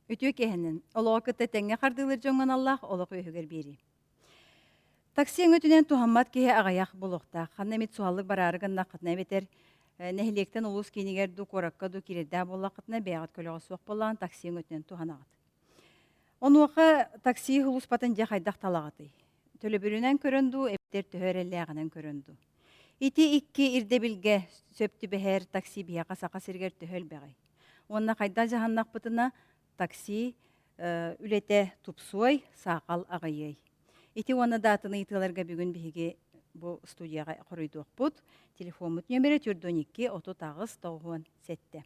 Үтүө киэһэнэн, олоҕу кытта тэҥҥэ хардыылыыр дьоҥҥо аналлаах олох үөһүгэр биэрии. Такси өҥөтүнэн туһаммат киһи аҕыйах буолуохтаах. Ханна эмит суһаллык бараары гыннаххытына эбэтэр нэһилиэктэн улуус киинигэр дуу, куоракка дуу киирэрдээх буоллаххытына, бэйэҕит көлөҕө суох буоллаҕына такси өҥөтүнэн туһанаҕыт. Онуоха такси сулууспатын дьэ хайдах талаҕытый? Төлөбүрүнэн көрөн дуу, эбэтэр төһө эрэллээҕинэн көрөн дуу? Ити икки ирдэбилгэ сөп түбэһэр такси биһиэхэ Саха сиригэр төһө элбэҕий? Уонна хайдах дьаһаннахпытына такси үлэтэ тупсуой, саахал аҕыйыай. Ити уонна даатаны ыйытыыларга бүгүн биһиги бу студияҕа хоруйдуохпут. Телефоммут нүөмэрэ 412 38 97.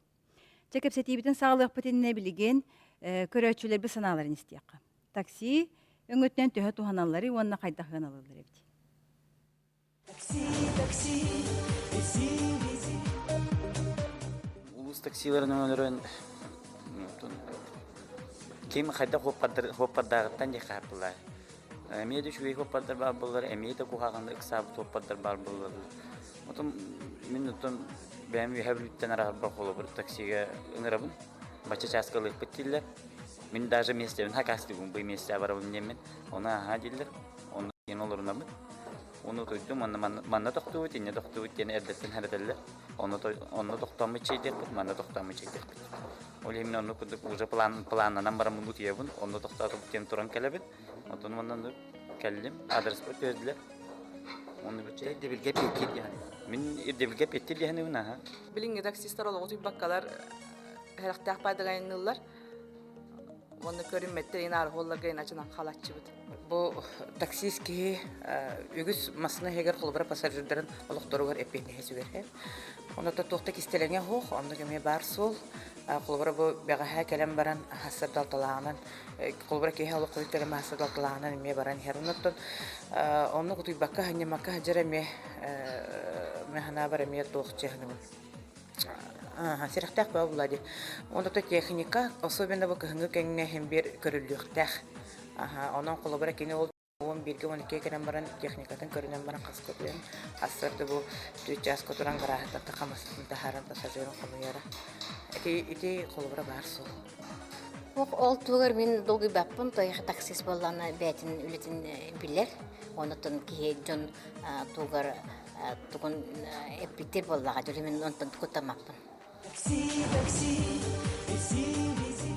Чэ, кэпсэтиибитин саҕалыахпыт иннинэ билигин көрөөччүлэрбит санааларын истиэххэ. Такси өҥөтүнэн төһө туһаналларый уонна хайдах ыаналыыллар эбит? Такси, такси, вези, вези. Улуус таксиларын өҥөлөрүн ким хайдах хуоппардааҕыттан диэххэ хааппылар. Эмиэ да үчүгэй хуоппардар баар буоллар, эмиэ да куһаҕан ыксаабыт хуоппардар баар буоллар. Отон мин оттон бэйэм үөһэ Бүлүүттэн араарбар холобур таксига ыҥырабын. Бачча чааска ылыахпыт дииллэр. Мин даже миэстэбин хакаастыыбын, бу миэстэҕэ барабын диэммин. Ону аһаа дииллэр. Онно диэн олорунабын. Ону утуйдум, онно манна тохтуубут, инньэ тохтуубут диэн эрдэттэн эрэтэллэр. Онно, онно тохтооммут чэйдиэхпит, манна тохтооммут чэйдиэхпит. Ол иһин мин оннук курдук уже план, планнанан бараммын утуйабын, онно тохтоотубут диэн туран кэлэбин. Онтон манна кэллим, адрespар түһэрдилэр. Онно бүттэ. Ирдэбилгэ эппиэттиир диэхин. Мин ирдэбилгэ эппиэттиир диэхинибин аха. Билиҥҥи таксистар олоҕу утуйбаккалар сэрэхтээх баайдыгайынныыллар. Уонна көрүммэттэр ин аарыһуолларга иначынан халаччыбыт. Бу таксист киһи үгүс массыына иһигэр холобура пассажирдарын олохторугар эппиэтинэһи сүгэр. Онно туох да кистэлэҥэ суох, оннук эмиэ баар суол. Холобура бу бэҕэһээ кэлэн баран сырдалталааҕынан холобура киһи олох хойут кэлэн сырдалталааҕынан эмиэ баран иһэр. Оннуттан оннук утуйбакка, ханньаммакка сылдьар эмиэ мин эмиэ туох чыһыныбын. Сэрэхтээх баа буолла дии. Онто техника, особенно бу кыһыҥҥы кэмҥэ иһин биэр көрүллүөхтээх. Онон холобура кини ол 11-гэ 12-гэ кэлэн баран техникатын көрүнэн баран хаска утуйан сарсыарда бу түөрт чааска туран гарааһыттан хамасын таһааран пассажирын хомуйара. Ити ити холобура баар суол. Ол туһугар мин долгуйбаппын, тойх таксист буоллаҕына бэйэтин үлэтин билэр. Оннуттан киһи дьон тугар тугун эппиттир буоллаҕа, дьэ мин онтон куттаммаппын. Такси, такси, вези, вези.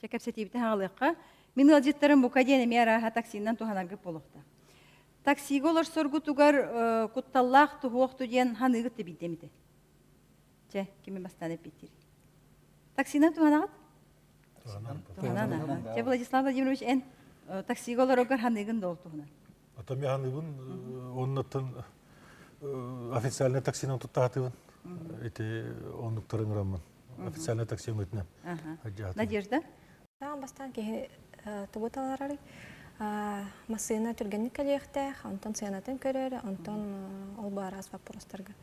Чэ, кэпсэтиибитин хаалыахха. Мин ыалдьыттарым бука диэн эмиэ арааһа таксинан туһанаргыт буолуохтаах. Таксига олорсоргутугар кутталлаах туһуохту диэн ханыыгыт да биирдэ эмитэ. Чэ, кими бастаан эппиттиир? Таксинан туһанаҕыт? Туһанан, аха. Чэ, Владислав Владимирович, эн таксига олороргор ханыыгын да ол туһунан? Ата мен ханыыбын, оннуттан официальный таксинан туттаатыбын. Ити оннуктарын ыҥыраммын. Официальный такси өҥөтүнэн. Надежда? Аан бастаан киһи тугу таларарый? Массыына түргэнник кэлиэхтээх, онтон сыанатын көрөр, онтон ол бу араас боппуруостарга.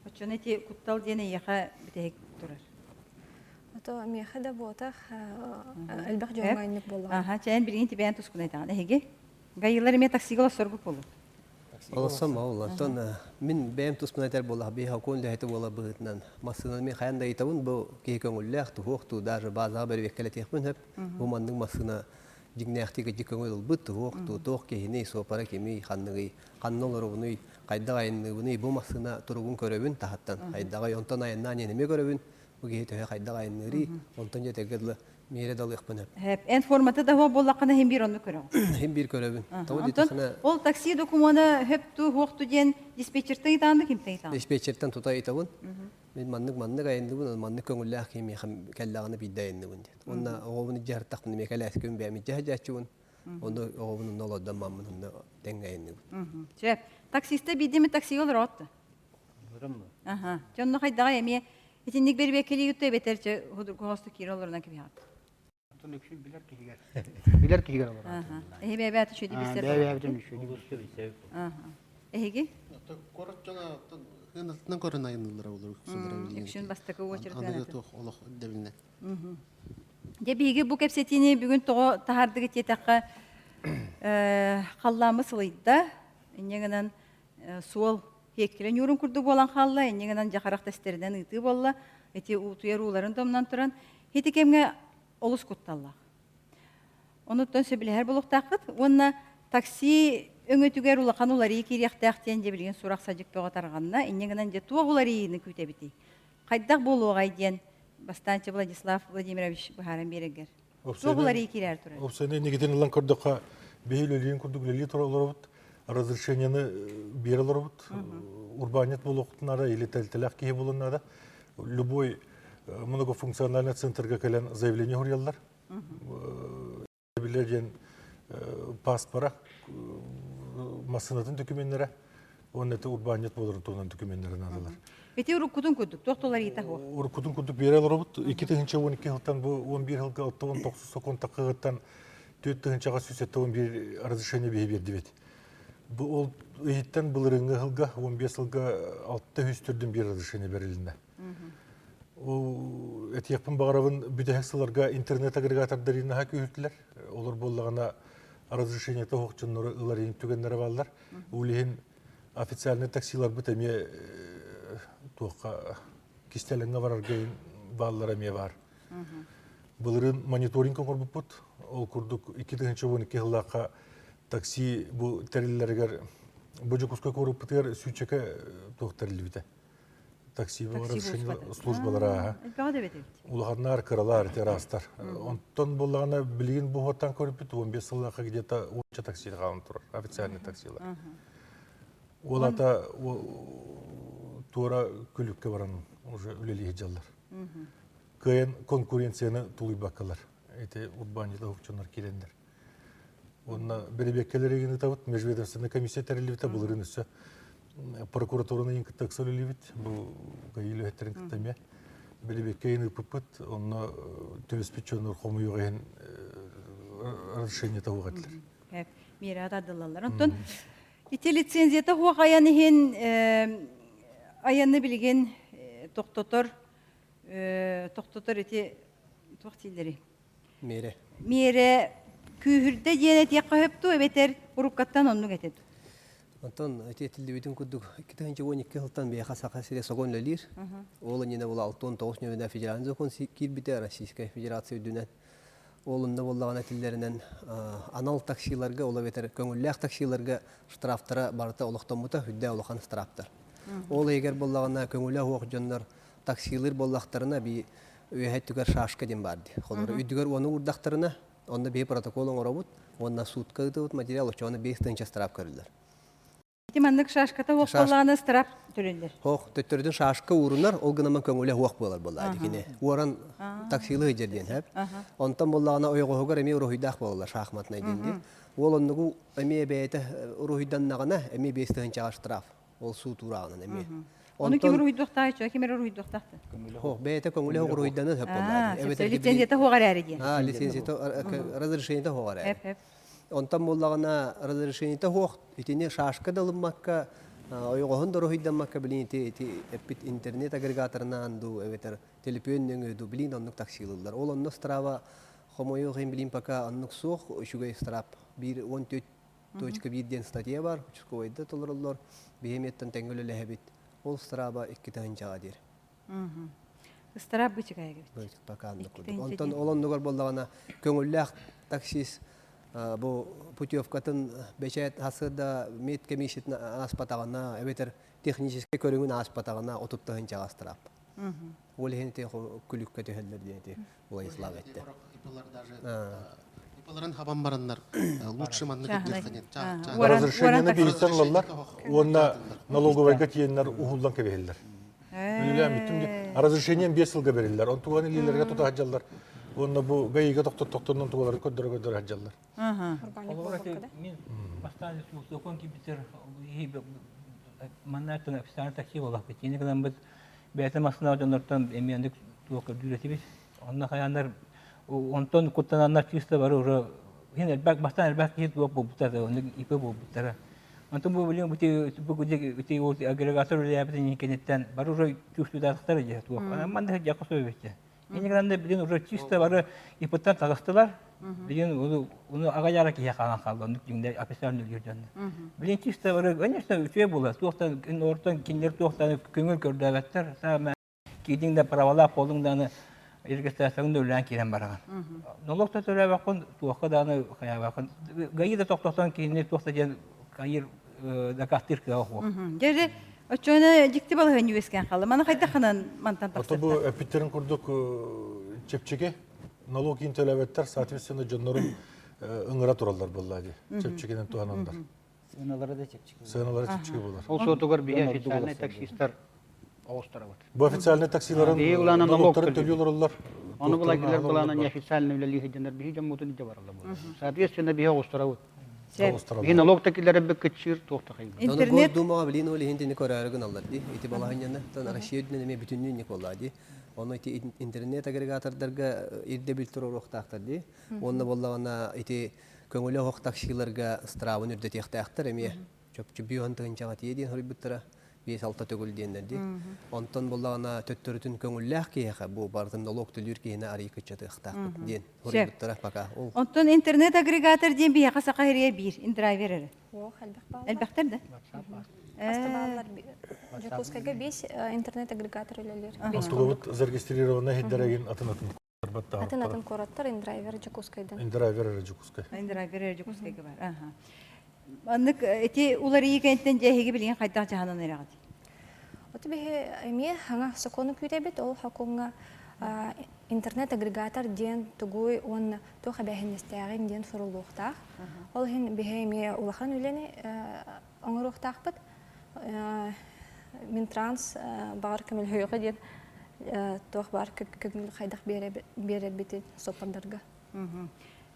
Оччону ити куттал диэн эйиэхэ бүтэһик турар. Ото миэхэ да буотах элбэх дьоҥҥо инник буоллаҕа. Аха, чээн билигин тибээн тускун айтаҕын. Эһиги? Гайылар эмиэ таксига олорсоргут буолуо. Олорсом ол оттон мин бэйэм туспун этэр буоллах биһи хокуон үлэһитэ буола быһыытынан массыынаны мин хайан да ыйытабын бу киһи көҥүллээх туһуох туу даже базаҕа бэрэбиэркэлэтиэхпин сөп бу маннык массыына дьиҥнээхтик ити көҥүл ылбыт туһуох туу туох киһиний суопара кимий ханныгый ханна олоробунуй хайдах айанныыбыный бу массыына туругун көрөбүн таһыттан хайдаҕый онтон айаннаан иһэн эмиэ көрөбүн бу киһи төһө хайдах айанныырый онтон дьэ этэргэ дылы миэрэ да ылыахпын сөп. Эн формата да буоллаххына иһин биир онну көрөҕүн. Иһин биир көрөбүн. Тоҕо Онтон диэтэххинэ ол такси докумуона хөп ту хуох ту диэн диспетчертэн ыйтаҕын да кимтэн ыйтаҕын? Диспетчертэн тута ыйтабын. Мин маннык маннык айанныбын, маннык көҥүллээх киһи миэхэ кэллэҕинэ биирдэ айанныбын диэн. Уонна оҕобун илдьэ сырыттахпына миэхэ кэлээскибин бэйэм илдьэ сылдьааччыбын. Онно оҕобун онно олордон маммын онно тэҥҥэ айанныбын. Сөп. Таксиста биирдэ таксига олороҕут да? Аха. Дьэ онно хайдаҕай эмиэ итинник бэрибиэккэлии үттэ эбэтэр чэ худургу киирэ олорунан кэбиһэҕит. Онтон үксүн билэр киһигэр. Билэр киһигэр олорор. Аха. Эһи бэйэбэт үчүгэйдик билсэр. Бэйэбэбитин үчүгэйдик билсэр. Аха. Эһиги? Куорат дьоно хыанатынан көрөн айанныыллара олор үксүлэрэ. Үксүн бастакы очередь Аныгы туох олох ирдэбилинэн. Дьэ биһиги бу кэпсэтиини бүгүн тоҕо таһаардыгыт диэтэххэ халлааммыт сылыйда. Инньэ гынан суол. Сиэккилэ ньуурун курдук буолан хаалла, инньэ гынан дьэ харах тэстэринэн ыытыы буолла. Ити уутуйар ууларын домнон туран, ити кэмҥэ олус кутталлаах. Онуттан сөбүлэһэр буолуохтааххыт уонна такси өҥөтүгэр улахан уларыйыы киириэхтээх диэн дьэ билигин сурах-садьык бөҕө тарҕанна. Инньэ гынан дьэ туох уларыйыыны күүтэбитий? Хайдах буолуоҕай диэн бастаанчы Владислав Владимирович быһааран биэрэргэр. Туох уларыйыы киирээр турар? Опсайынан инникитин ылан көрдөххө, биһи үлэлиин курдук үлэлии тура олоробут, разрешениены биэрэ олоробут. Урбаанньыт буолуохтун наада или тэлтэлээх киһи буолуон наада. Любой многофункциональный центрга кэлэн заявление суруйаллар. Бile диэн паспора, массыынатын докуменнара уонна ити урбаанньыт буоларын туһунан докуменнары наадалар. Ити уруккутун курдук, туох толарыйта суох. Уруккутун курдук биэрэ олоробут. 2012 сылтан бу 11 сылга 69 сокуон такыгыттан 4 тыһыынчаҕа 171 разрешение биһи биэрдибит. Бу ол иһиттэн былырыҥҥы сылга 15 сылга 600 төрдүн биир разрешение берилинне. Ол этиэхпин баҕарабын бүтэһик сылларга интернет агрегатордары наһаа күүһүртүлэр. Олор буоллаҕына разрешениета суох дьоннору ылар иһин түгэннэрэ бааллар. Ол иһин официальный таксиларбыт эмиэ туохха кистэлэҥҥэ барарга бааллара эмиэ баар. Былырыын мониторинг оҥорбуппут. Ол курдук 2012 сыллаахха такси бу тэриллэригэр бу Дьокуускай куораппытыгар сүүчэкэ туох тэриллибитэ. Такси службалара ааһа. Улаханнар, кыралар ити араастар. Онтон буоллаҕына билигин бу уоттан көрүппүт 15 сыллаахха где-то уонча такси хаалан турар, официальный таксилар. Ол ата туора күлүккэ баран уже үлэлии сылдьаллар. Кыайан конкуренцияны тулуйбаккалар. Ити урбаанньыта уһукчаннар киирэннэр. Уонна бэрэбиэркэлэригин ыытабыт, межведомственная комиссия тэриллибитэ былырыын өссө прокуратураны ыйын кытта ыкса үлэлиибит. Бу ГАИ үлэһиттэрин кытта эмиэ бэрэбиэркэ ыйын ыыппыппыт. Онно түбэспит дьоннор хомуйуох иһин разрешение туох этилэр. Миэрэ тардыллаллар. Онтон ити лицензията суох айан иһин айаны билигин тохтотор тохтотор ити туох дииллэрий? Миэрэ. Миэрэ күүһүрдэ диэн этиэххэ сөп дуу эбэтэр уруккаттан оннук этэ дуу? Онтон ити этиллибитин курдук 2012 сылтан биһиэхэ Саха сирэ сокуон үлэлиир. Ол иннинэ була 69 нөмүнэ федеральный закон киирбитэ Российская Федерация үрдүнэн. Ол онно буоллаҕына этиллэринэн анал таксиларга, ол эбэтэр көҥүллээх таксиларга штрафтара барыта олохтоммута, үрдэ улахан штрафтар. Ол иһигэр буоллаҕына көҥүлэ суох дьоннор таксилыыр буоллахтарына би үөһэ өттүгэр шашка диэн баар дии. Холобура, үрдүгэр уону уурдахтарына, онно биһи протокол оҥоробут уонна суутка ыытыбыт материал оччоҕуна 5 тыһыынча штраф көрүллэр. Ити маннык шашката суох буоллаҕына штраф төлөннөр. Суох, төттөрүтүн шашка уурунар, ол гынан көҥүлэ суох буолар буоллаҕа дикини. Уоран таксилыы сылдьар диэн сөп. Онтон буоллаҕына ойоҕоһугар эмиэ уруһуйдаах буолаллар шахматнай диэн дии. Уол оннугу эмиэ бэйэтэ уруһуйданнаҕына эмиэ 5 тыһыынчаҕа штраф. Ол суутуурааҕынан эмиэ. Ону ким уруһуйдуохтаах, чуо ким эрэ уруһуйдуохтаах да? Суох, бэйэтэ көҥүлэ уруһуйданан сөп буоллаҕа. Эбэтэр лицензията суох эрээри диэн. Аа, лицензията разрешениета суох эрээри. Онтон буоллаҕына разрешениета суох итини шашка да ылыммакка, ойоҕоһун да уруһуйдаммакка билин ити ити эппит интернет агрегаторынан дуу эбэтэр төлөпүөн нөҥүө дуу билин оннук таксилыыллар. Ол онно страва хомойуох иһин билин пока оннук суох үчүгэй страп биир 14 точка биир диэн статья бар, участковайда толороллор, биһи эмиэттэн тэҥҥэ үлэлэһэбит. Ол страба 2 тыһыынчаҕа диир. Ыстараап бычыгайга курдук. Онтон ол оннугар буоллаҕына көҥүллээх таксист бу путевкатын бэчээт сарсыарда медкомиссиятын ааспатаҕына эбэтэр техническэй көрүҥүн ааспатаҕына 30 тыһыынчаҕа ыстараап. Ол иһин ити күлүккэ түһэллэр диэн ити Владислав этте. Ипаларын хабан бараннар лучше маннык ирдиэххэ Разрешениены биһиттэн ылаллар уонна налоговайга тиийэннэр уһуллан кэбиһэллэр. Үлэлээн бүттүм диэн. Разрешением 5 сылга бериллэр. Онтуган илиилэргэ тута сылдьаллар. Уонна бу ГАИга тохтоттохторунан тугалары көрдөрө-көрдөрө сылдьаллар. Мин бастаан сокуон киирбитэр манна официальный такси буоллахпыт. Ини гынан бэйэтэ массыына дьоннортон эмиэ оннук туох көрдүүр этибит. Онно хайааннар онтон куттананнар чисто бары уже хин элбэх бастаан элбэх киһи туох буолбуттара, оннук ИП буолбуттара. Онтон бу билим бути бу ити агрегатор үлэлээбитин кэнниттэн бары уже чувствуйдаахтар дьэ туох. Манна дьэ косой битте. Инньэ гынан билигин уже чисто бары ИП-тан таҕыстылар. Билигин ону аҕыйаара киһи хаалан хаалла, оннук дьиҥнэр официально үлэлиир дьонно. Билигин чисто бары, конечно, үчүгэй буолар. Туохтан ортон кинилэр туохтан көҥүл көрдөөбөттөр. Саамай киирдиҥ да правалаах буоллуҥ даҕаны регистрацияҕын да үлэлээн киирэн бараҕын. Нолуок да төлөөбөккүн, туохха даҕаны хайаабаккын. ГАИ да тохтотон кинини туох да диэн хайыр дакаастыыр кыаҕа суох. Дьэ, оччоҕуна дьикти балаһыанньа үөскээн хаалла. Маны хайдаххынан мантан Ото бу эппиттерин курдук чэпчэки налог иин төлөөбөттөр, соответственно, дьоннорун ыҥыра тураллар буолла дии. Чэпчэкинэн туһананнар. Сыаналара да чэпчэки. Сыаналара чэпчэки буолар. Ол суотугар биһи официальнай таксистар оҕустарабыт. Бу официальнай таксиларын налогтарын төлүү олороллор. Ону булайгылар булаана неофициально үлэлии сылдьаннар биһи дьоммутун илдьэ бараллар буолар. Соответственно, биһи оҕустарабыт. Биһи налог да киллэрэрбит кыччыыр, туох да хайбыт. Интернет Госдумаҕа билин ол иһин тини көрөөрү гыналлар дии. Ити балаһынньаны Россия үрдүнэн эмиэ бүтүннүү инник буоллаа дии. Ону ити интернет агрегатордарга ирдэбил туруоруохтаахтар дии. Уонна буоллаҕына ити көҥүлэ оһох таксиларга ыстыраабын үрдэтиэхтээхтэр эмиэ. Чопчу бүөн тыһыынчаҕа тиийэ диэн хоруйбуттара. 5-6 төгүл диэннэр дии. Онтон буоллаҕына төттөрүтүн көҥүллээх киһиэхэ бу барытын налог төлүүр киһини арыйы кыччатыахтаахпыт диэн хоруйбуттара пока. Ол Онтон интернет-агрегатор диэн биһиэхэ саха сиригэр биир индрайвер эрэ. Ох, элбэх бааллар. Элбэхтэр да? Хаста бааллар. Дьокуускайга биэс интернет-агрегатор үлэлиир. Онтугабыт зарегистрированный хиддэрэгин атын-атын Атын-атын куораттар индрайвер Дьокуускайдан. Индрайвер эрэ Дьокуускай. Индрайвер эрэ Дьокуускайга бар. Аха. Маннык ити уларыйыы кэнниттэн дьэ эһиги билигин хайдах дьаһанан эрэҕит? Оту биһи эмиэ хаҥа сокуону күүтэбит. Ол сокуоҥҥа интернет-агрегатор диэн тугуй уонна туох эбээһинэстээҕин диэн суруллуохтаах. Ол иһин биһи эмиэ улахан үлэни оҥоруохтаахпыт. Минтранс баҕар көмөлөһүөҕэ диэн туох баар көҥүл хайдах биэрэрбитин суоппардарга.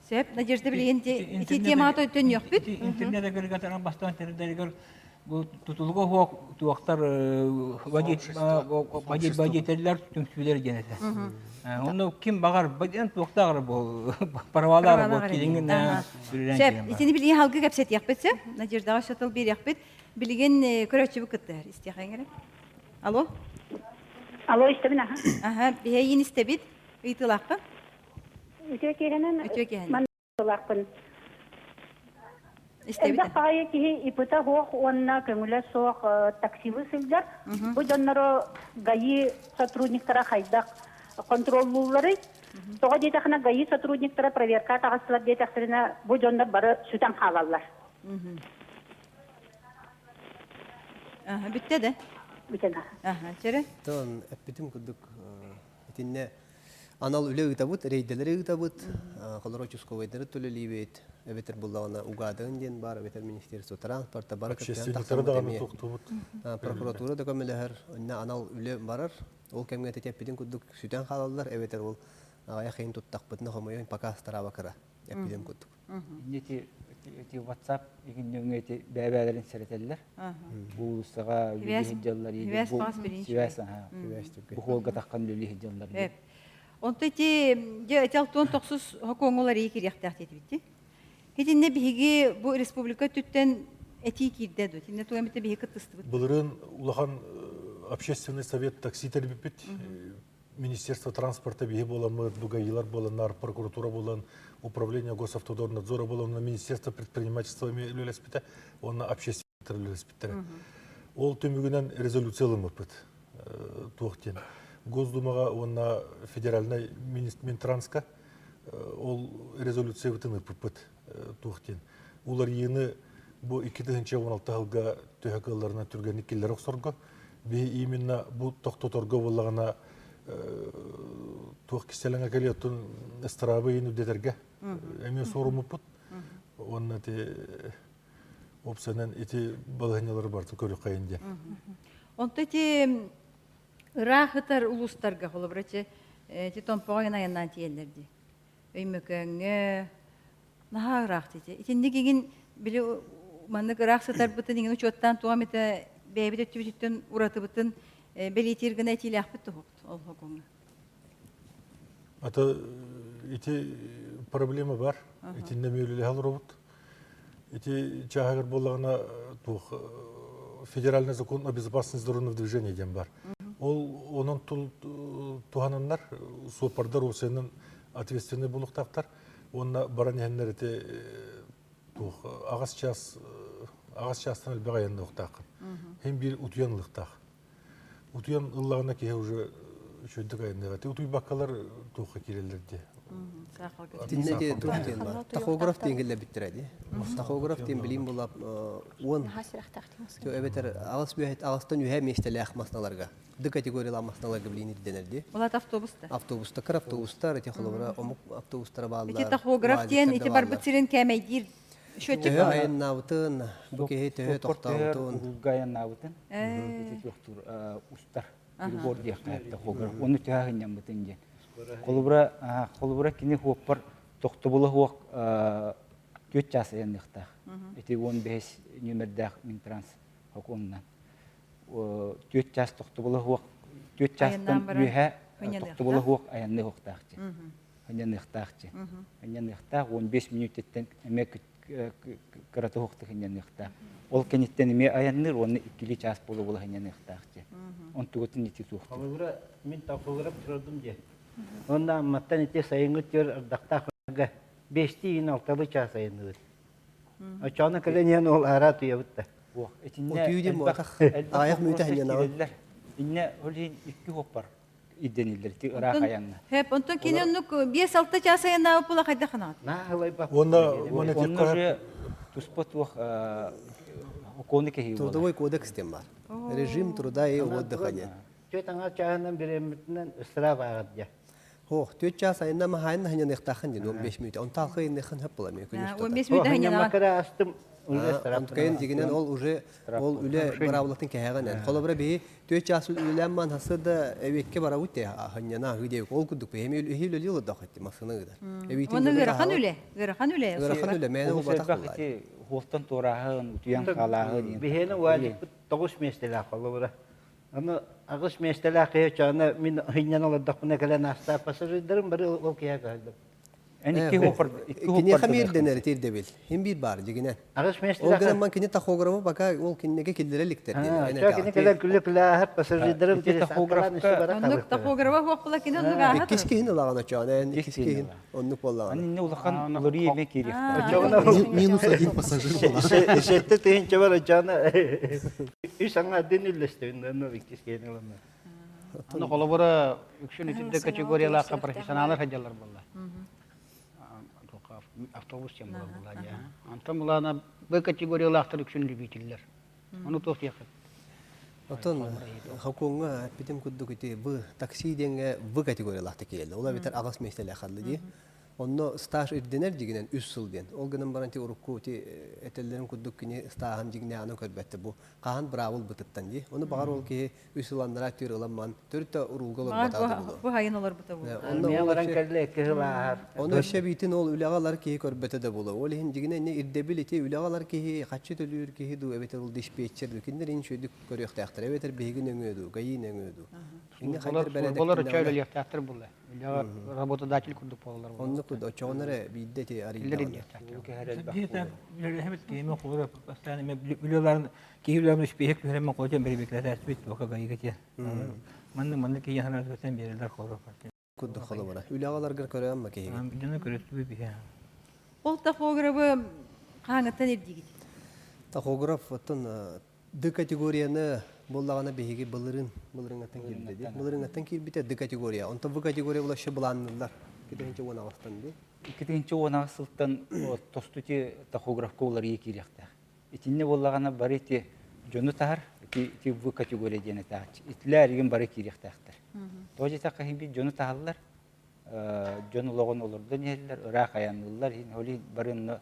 Сөп, Надежда билигин ити темаҕа төннүөхпүт. Интернет агрегаторын бастаан тэрилтэлэригэр бу тутулуга суох туохтар водителлэр түмсүүлэр диэн этэ. Онно ким баҕар баден туохтааҕар бу правалар бу килиҥин Сөп, итини билигин халгы кэпсэтиэхпит сөп. Надеждаҕа шаттл биэриэхпит. Билигин көрөөччүбүт кыттыһар. Истиэхэҥ эрэ. Алло. Алло, истэбин аха. Аха, биһиэйин истэбит. Ыйытыылааххын? Үтүө киэһэнэн. Үтүө киэһэнэн. Маннык Элбэх баҕайы киһи ИП-та суох уонна көҥүлэ суох таксилыы сылдьар. Бу дьоннору ГАИ сотрудниктара хайдах контроллуулларый? Тоҕо диэтэххинэ ГАИ сотрудниктара проверка таҕыстылар диэтэхтэринэ бу дьоннор бары сүтэн хаалаллар. Бүттэ да? Бүтэн. Аха, чөрө. Тон эппитим курдук итиннэ анал үлэ ыытабыт, рейдэлэри ыытабыт, холоро участковайдары төлөлүүбүт, эбэтэр буллаҕына угаадыгын диэн баар, эбэтэр министерство транспорта бары Общественниктары даҕаны тохтубут. Прокуратура да көмөлөһөр, онно анал үлэ барар. Ол кэмҥэ эппитин курдук сүтэн хаалаллар, эбэтэр ол аҕыйах ыйын туттахпытына хомойон пока страва кыра эппитим курдук. Ити ити WhatsApp игин ити бэйэ-бэйэлэрин сэрэтэллэр. Бу уулуссаҕа үлэлии сылдьаллар, связь, бу хуолга таххан үлэлии сылдьаллар. Онто ити дьэ ити алтуон тохсус хокуоҥҥулар ии кириэхтээх диэтибит Итиннэ биһиги бу республика өттүттэн этии киирдэ дуо? Итиннэ тугу эмитэ биһиги кыттыстыбыт. Былырыын улахан общественный совет такси тэрийбиппит. Министерство транспорта биһи буоламмыт, БГИлар буоланнар, прокуратура буолан, управление госавтодорнадзора буолан, Министерство предпринимательства эмиэ үлэлэспитэ уонна общественниктар үлэлэспиттэрэ. Ол түмүгүнэн резолюция ылыммыппыт. Туох диэн Госдумаҕа уонна федеральнай Минтранска ол резолюциябытын ыыппыппыт туох диэн уларыйыыны бу 2016 сылга төһө кыалларынан түргэнник киллэрэ охсорго биһи именно бу тохтоторго буоллаҕына туох кистэлэҥэ кэлиэ оттон ыстыраабы ыйын үрдэтэргэ эмиэ суоруммуппут уонна ити уопсайынан ити балаһыанньалары барытын көрүөххэйин диэн. Онто ити ыраах ытар улуустарга холобура ити ити Томпоҕо айаннаан тиийэллэр дии. Өймөкөөҥҥө наһаа ыраах дии. Итинник игин били маннык ыраах сытарбытын игин учуоттаан туох эмитэ бэйэбит өттүбүтүттэн уратыбытын бэлиэтиир гына этиилээхпит туһук ол хокуҥҥа. Ата ити проблема бар. Итиннэ мүөлүлэһэ олоробут. Ити чааһыгар буоллаҕына туох федеральный закон о безопасности дорожного движения диэн бар. Ол онон тул туһананнар суоппардар уопсайынан ответственный буолуохтаахтар уонна баран иһэннэр ити туох аҕыс час аҕыс чаастан элбэх айанныахтааххын. Һин биир утуйан ылыахтаах. Утуйан ыллаҕына киһи уже үчүгэйдик айанныаҕа. Ти утуйбаккалар туохха киирэллэр дии. Итиннэ ди туох диэн бар. Тахограф диэн киллэрбиттэрэ дии. Тахограф диэн билим булап уон эбэтэр аҕыс үөһэт аҕыстан үһэ миэстэлээх масналарга д категориялаах масналарга билин ирдэнэр дии. Улат автобуста. Автобустар, автобустар, ити холобура омук автобустара бааллар. Ити тахограф диэн ити барбыт сирин кээмэйдиир счетчик. Төһө айаннаабытын, бу киһи төһө тохтообутун. Уһулга айаннаабытын, ити туохтуур устар. Прибор диэххэ тахограф. Ону төһө аһынньаммытын диэн. Холобура, холобура кини хуоппар тохтобула хуох түөрт чаас айанныахтаах. Ити 15 нүөмэрдээх Минтранс хокуонунан. Түөрт чаас тохтобула хуох, түөрт чаастан үөһэ тохтобула хуох айанныах хуохтаах Хынньаныахтаах дьэ. Хынньаныахтаах 15 мүнүүтэттэн эмиэ кырата уһуктук хынньаныахтаах. Ол кэнниттэн эмиэ айанныыр уонна иккилии чаас буола-буола хынньаныахтаах дьэ. Онтугутун ити туохтуур. Холобура, мин тохтобура турдум дьэ. Уонна Амматтан ити сайыҥҥы түөр ардахтаах бэстии иин алталыы чаас айанныыбыт. Оччоҕуна кэлэн иһэн ол аараа туйабыт да. Итиннэ Утуйуу диэн буолбатах. Аҕыйах мүнүүтэ хынньанаҕын. Иннэ ол иһин икки уоппар ирдэниллэр ити ыраах айанна. Хөп, онтон кини оннук 5-6 чаас айаннаабыт була хайдах ханаат? Уонна уонна Онно уже туспа туох окуону кэһии буолар. Трудовой кодекс диэн бар. Режим труда и отдыха диэн. Түөрт аҥаар чааһынан бириэмэтинэн ыстыраап ааҕар дьэ. Ох, түөрт чаас айанна маһайын ханьаныахтаахын диэн 15 мүнүүтэ. Онто алхы айанныахын хөп була мен күн устата. 15 мүнүүтэ ханьанаҕа. астым Онтукайын дигинен ол уже ол үлэ быраабылатын кэһэҕинэн. Холобура биһи түөрт чаас үлэлээн маан хасыр да эбиэккэ барабыт те ханьана аһыы диэбик. Ол курдук эми үһү үлэлии олордох этти массыына ыдар. Эбиитин Оны ыарахан үлэ, ыарахан үлэ. Ыарахан үлэ, мээнэ Олус буолбатах элбэх буоллаа. ити хуолтан туорааһын, утуйан хаалааһын. Биһиэнэ уазикпыт тоҕус миэстэлээх холобура. Аны аҕыс миэстэлээх киһи оччоҕуна мин ыһынньан олордохпуна кэлэн аастаах пассажирдарым бары ол киһи көһөллөр. Эн икки хуоппар икки Киниэхэ биэрдэнэр итирдэбил. Хим биир баар дьигинэ. Аҕыс Ол миэстэлээх гынан ман кини тахографы пока ол кинигэ киллэрэ иликтэр диэн. Чо кини кэлэн күлэ күлэ ааһар пассажирдарым Оннук тахографа хуоппула кини оннук ааһар. Иккис киһин ылаҕын очоон эн иккис киһин оннук буоллаҕына. Аны инне улахан уларыы эмэ киириэхтээх. Минус один пассажир буолар. Сэттэ тыһыынча бар очоона үс аҥа дин үллэстэбин онно иккис киһин ыланна. Аны холобура үксүн итинде категориялаахха профессионаллар сылдьаллар буолла. Автобус диэн буолар буолла дьэ. Онтон булаана Б категориялаахтар үксүн любителлэр. Ону туох диэххит? Оттон Хокуоҥҥа эппитим курдук ити В такси диэҥҥэ В категориялаах киирэллэр. Ол эбэтэр аҕыс миэстэлээх халла дии. Онно стаж ирдэнэр дьигинэн үс сыл диэн. Ол гынан баран ти урукку ити этэллэрин курдук кини стааһын дьигнээҕинэн көрбөттө. Бу хаһан быраабыл бытыттан дии. Ону баҕар ол киһи үс сыл анараа түөр ыламман төрүт да уруулга олорботаҕа да буолуо. Бу хайын олорбута буолуо. Онно баран кэллэ икки сыл ааһар. Ону өссө биитин ол үлэҕэ алар киһи көрбөтө да буолуо. Ол иһин дьигинэ инньэ ирдэбил ити үлэҕэ алар киһи хаччы төлүүр киһи дуу эбэтэр ол диспетчер дуу кинилэр ин үчүгэйдик көрүөхтээхтэр эбэтэр биһиги нөҥүө дуу ГАИ нөҥүө дуу. Инньэ хайдах Службалар оччо үлэлиэхтээхтэр буолла. Үлэҕэ работодатель курдук буолаллар. Оннук курдук оччоҕуна эрэ биирдэ ити арыйдаҕына. Үлэлэһэбит киһи холура постоянно үлэлэрин киһи үлэҕин испииһэк түһэрэммин хотон бэрэбиэркэлэтээччибит бука ГАИга тиэ. Маннык маннык киһи ханаатыттан биэрэллэр холура. Курдук холобура. Үлэҕэ аларгар көрөөн ма киһиги? Дьону көрөттүбү биһэ. Ол тахографы хааңыттан ирдиигит? Тахограф оттон Д категорияны буоллаҕына биһиги былырыын былырыҥҥаттан киирбитэ дии. Былырыҥҥаттан киирбитэ Д категория. Онтон В категория була еще былаанныыллар. 2018-тан дии. 2018 сылтан тосту ити тахографка уларыйыы киириэхтээх. Итиннэ буоллаҕына бары ити дьону таһар, ити, ити В категория диэн этээччи. Итилэр игин бары киириэхтээхтэр. Тоҕо диэтэххэ иһин биир дьону таһаллар, дьон олоҕун олордон иһэллэр, ыраах айанныыллар, иһин ол иһин бары онно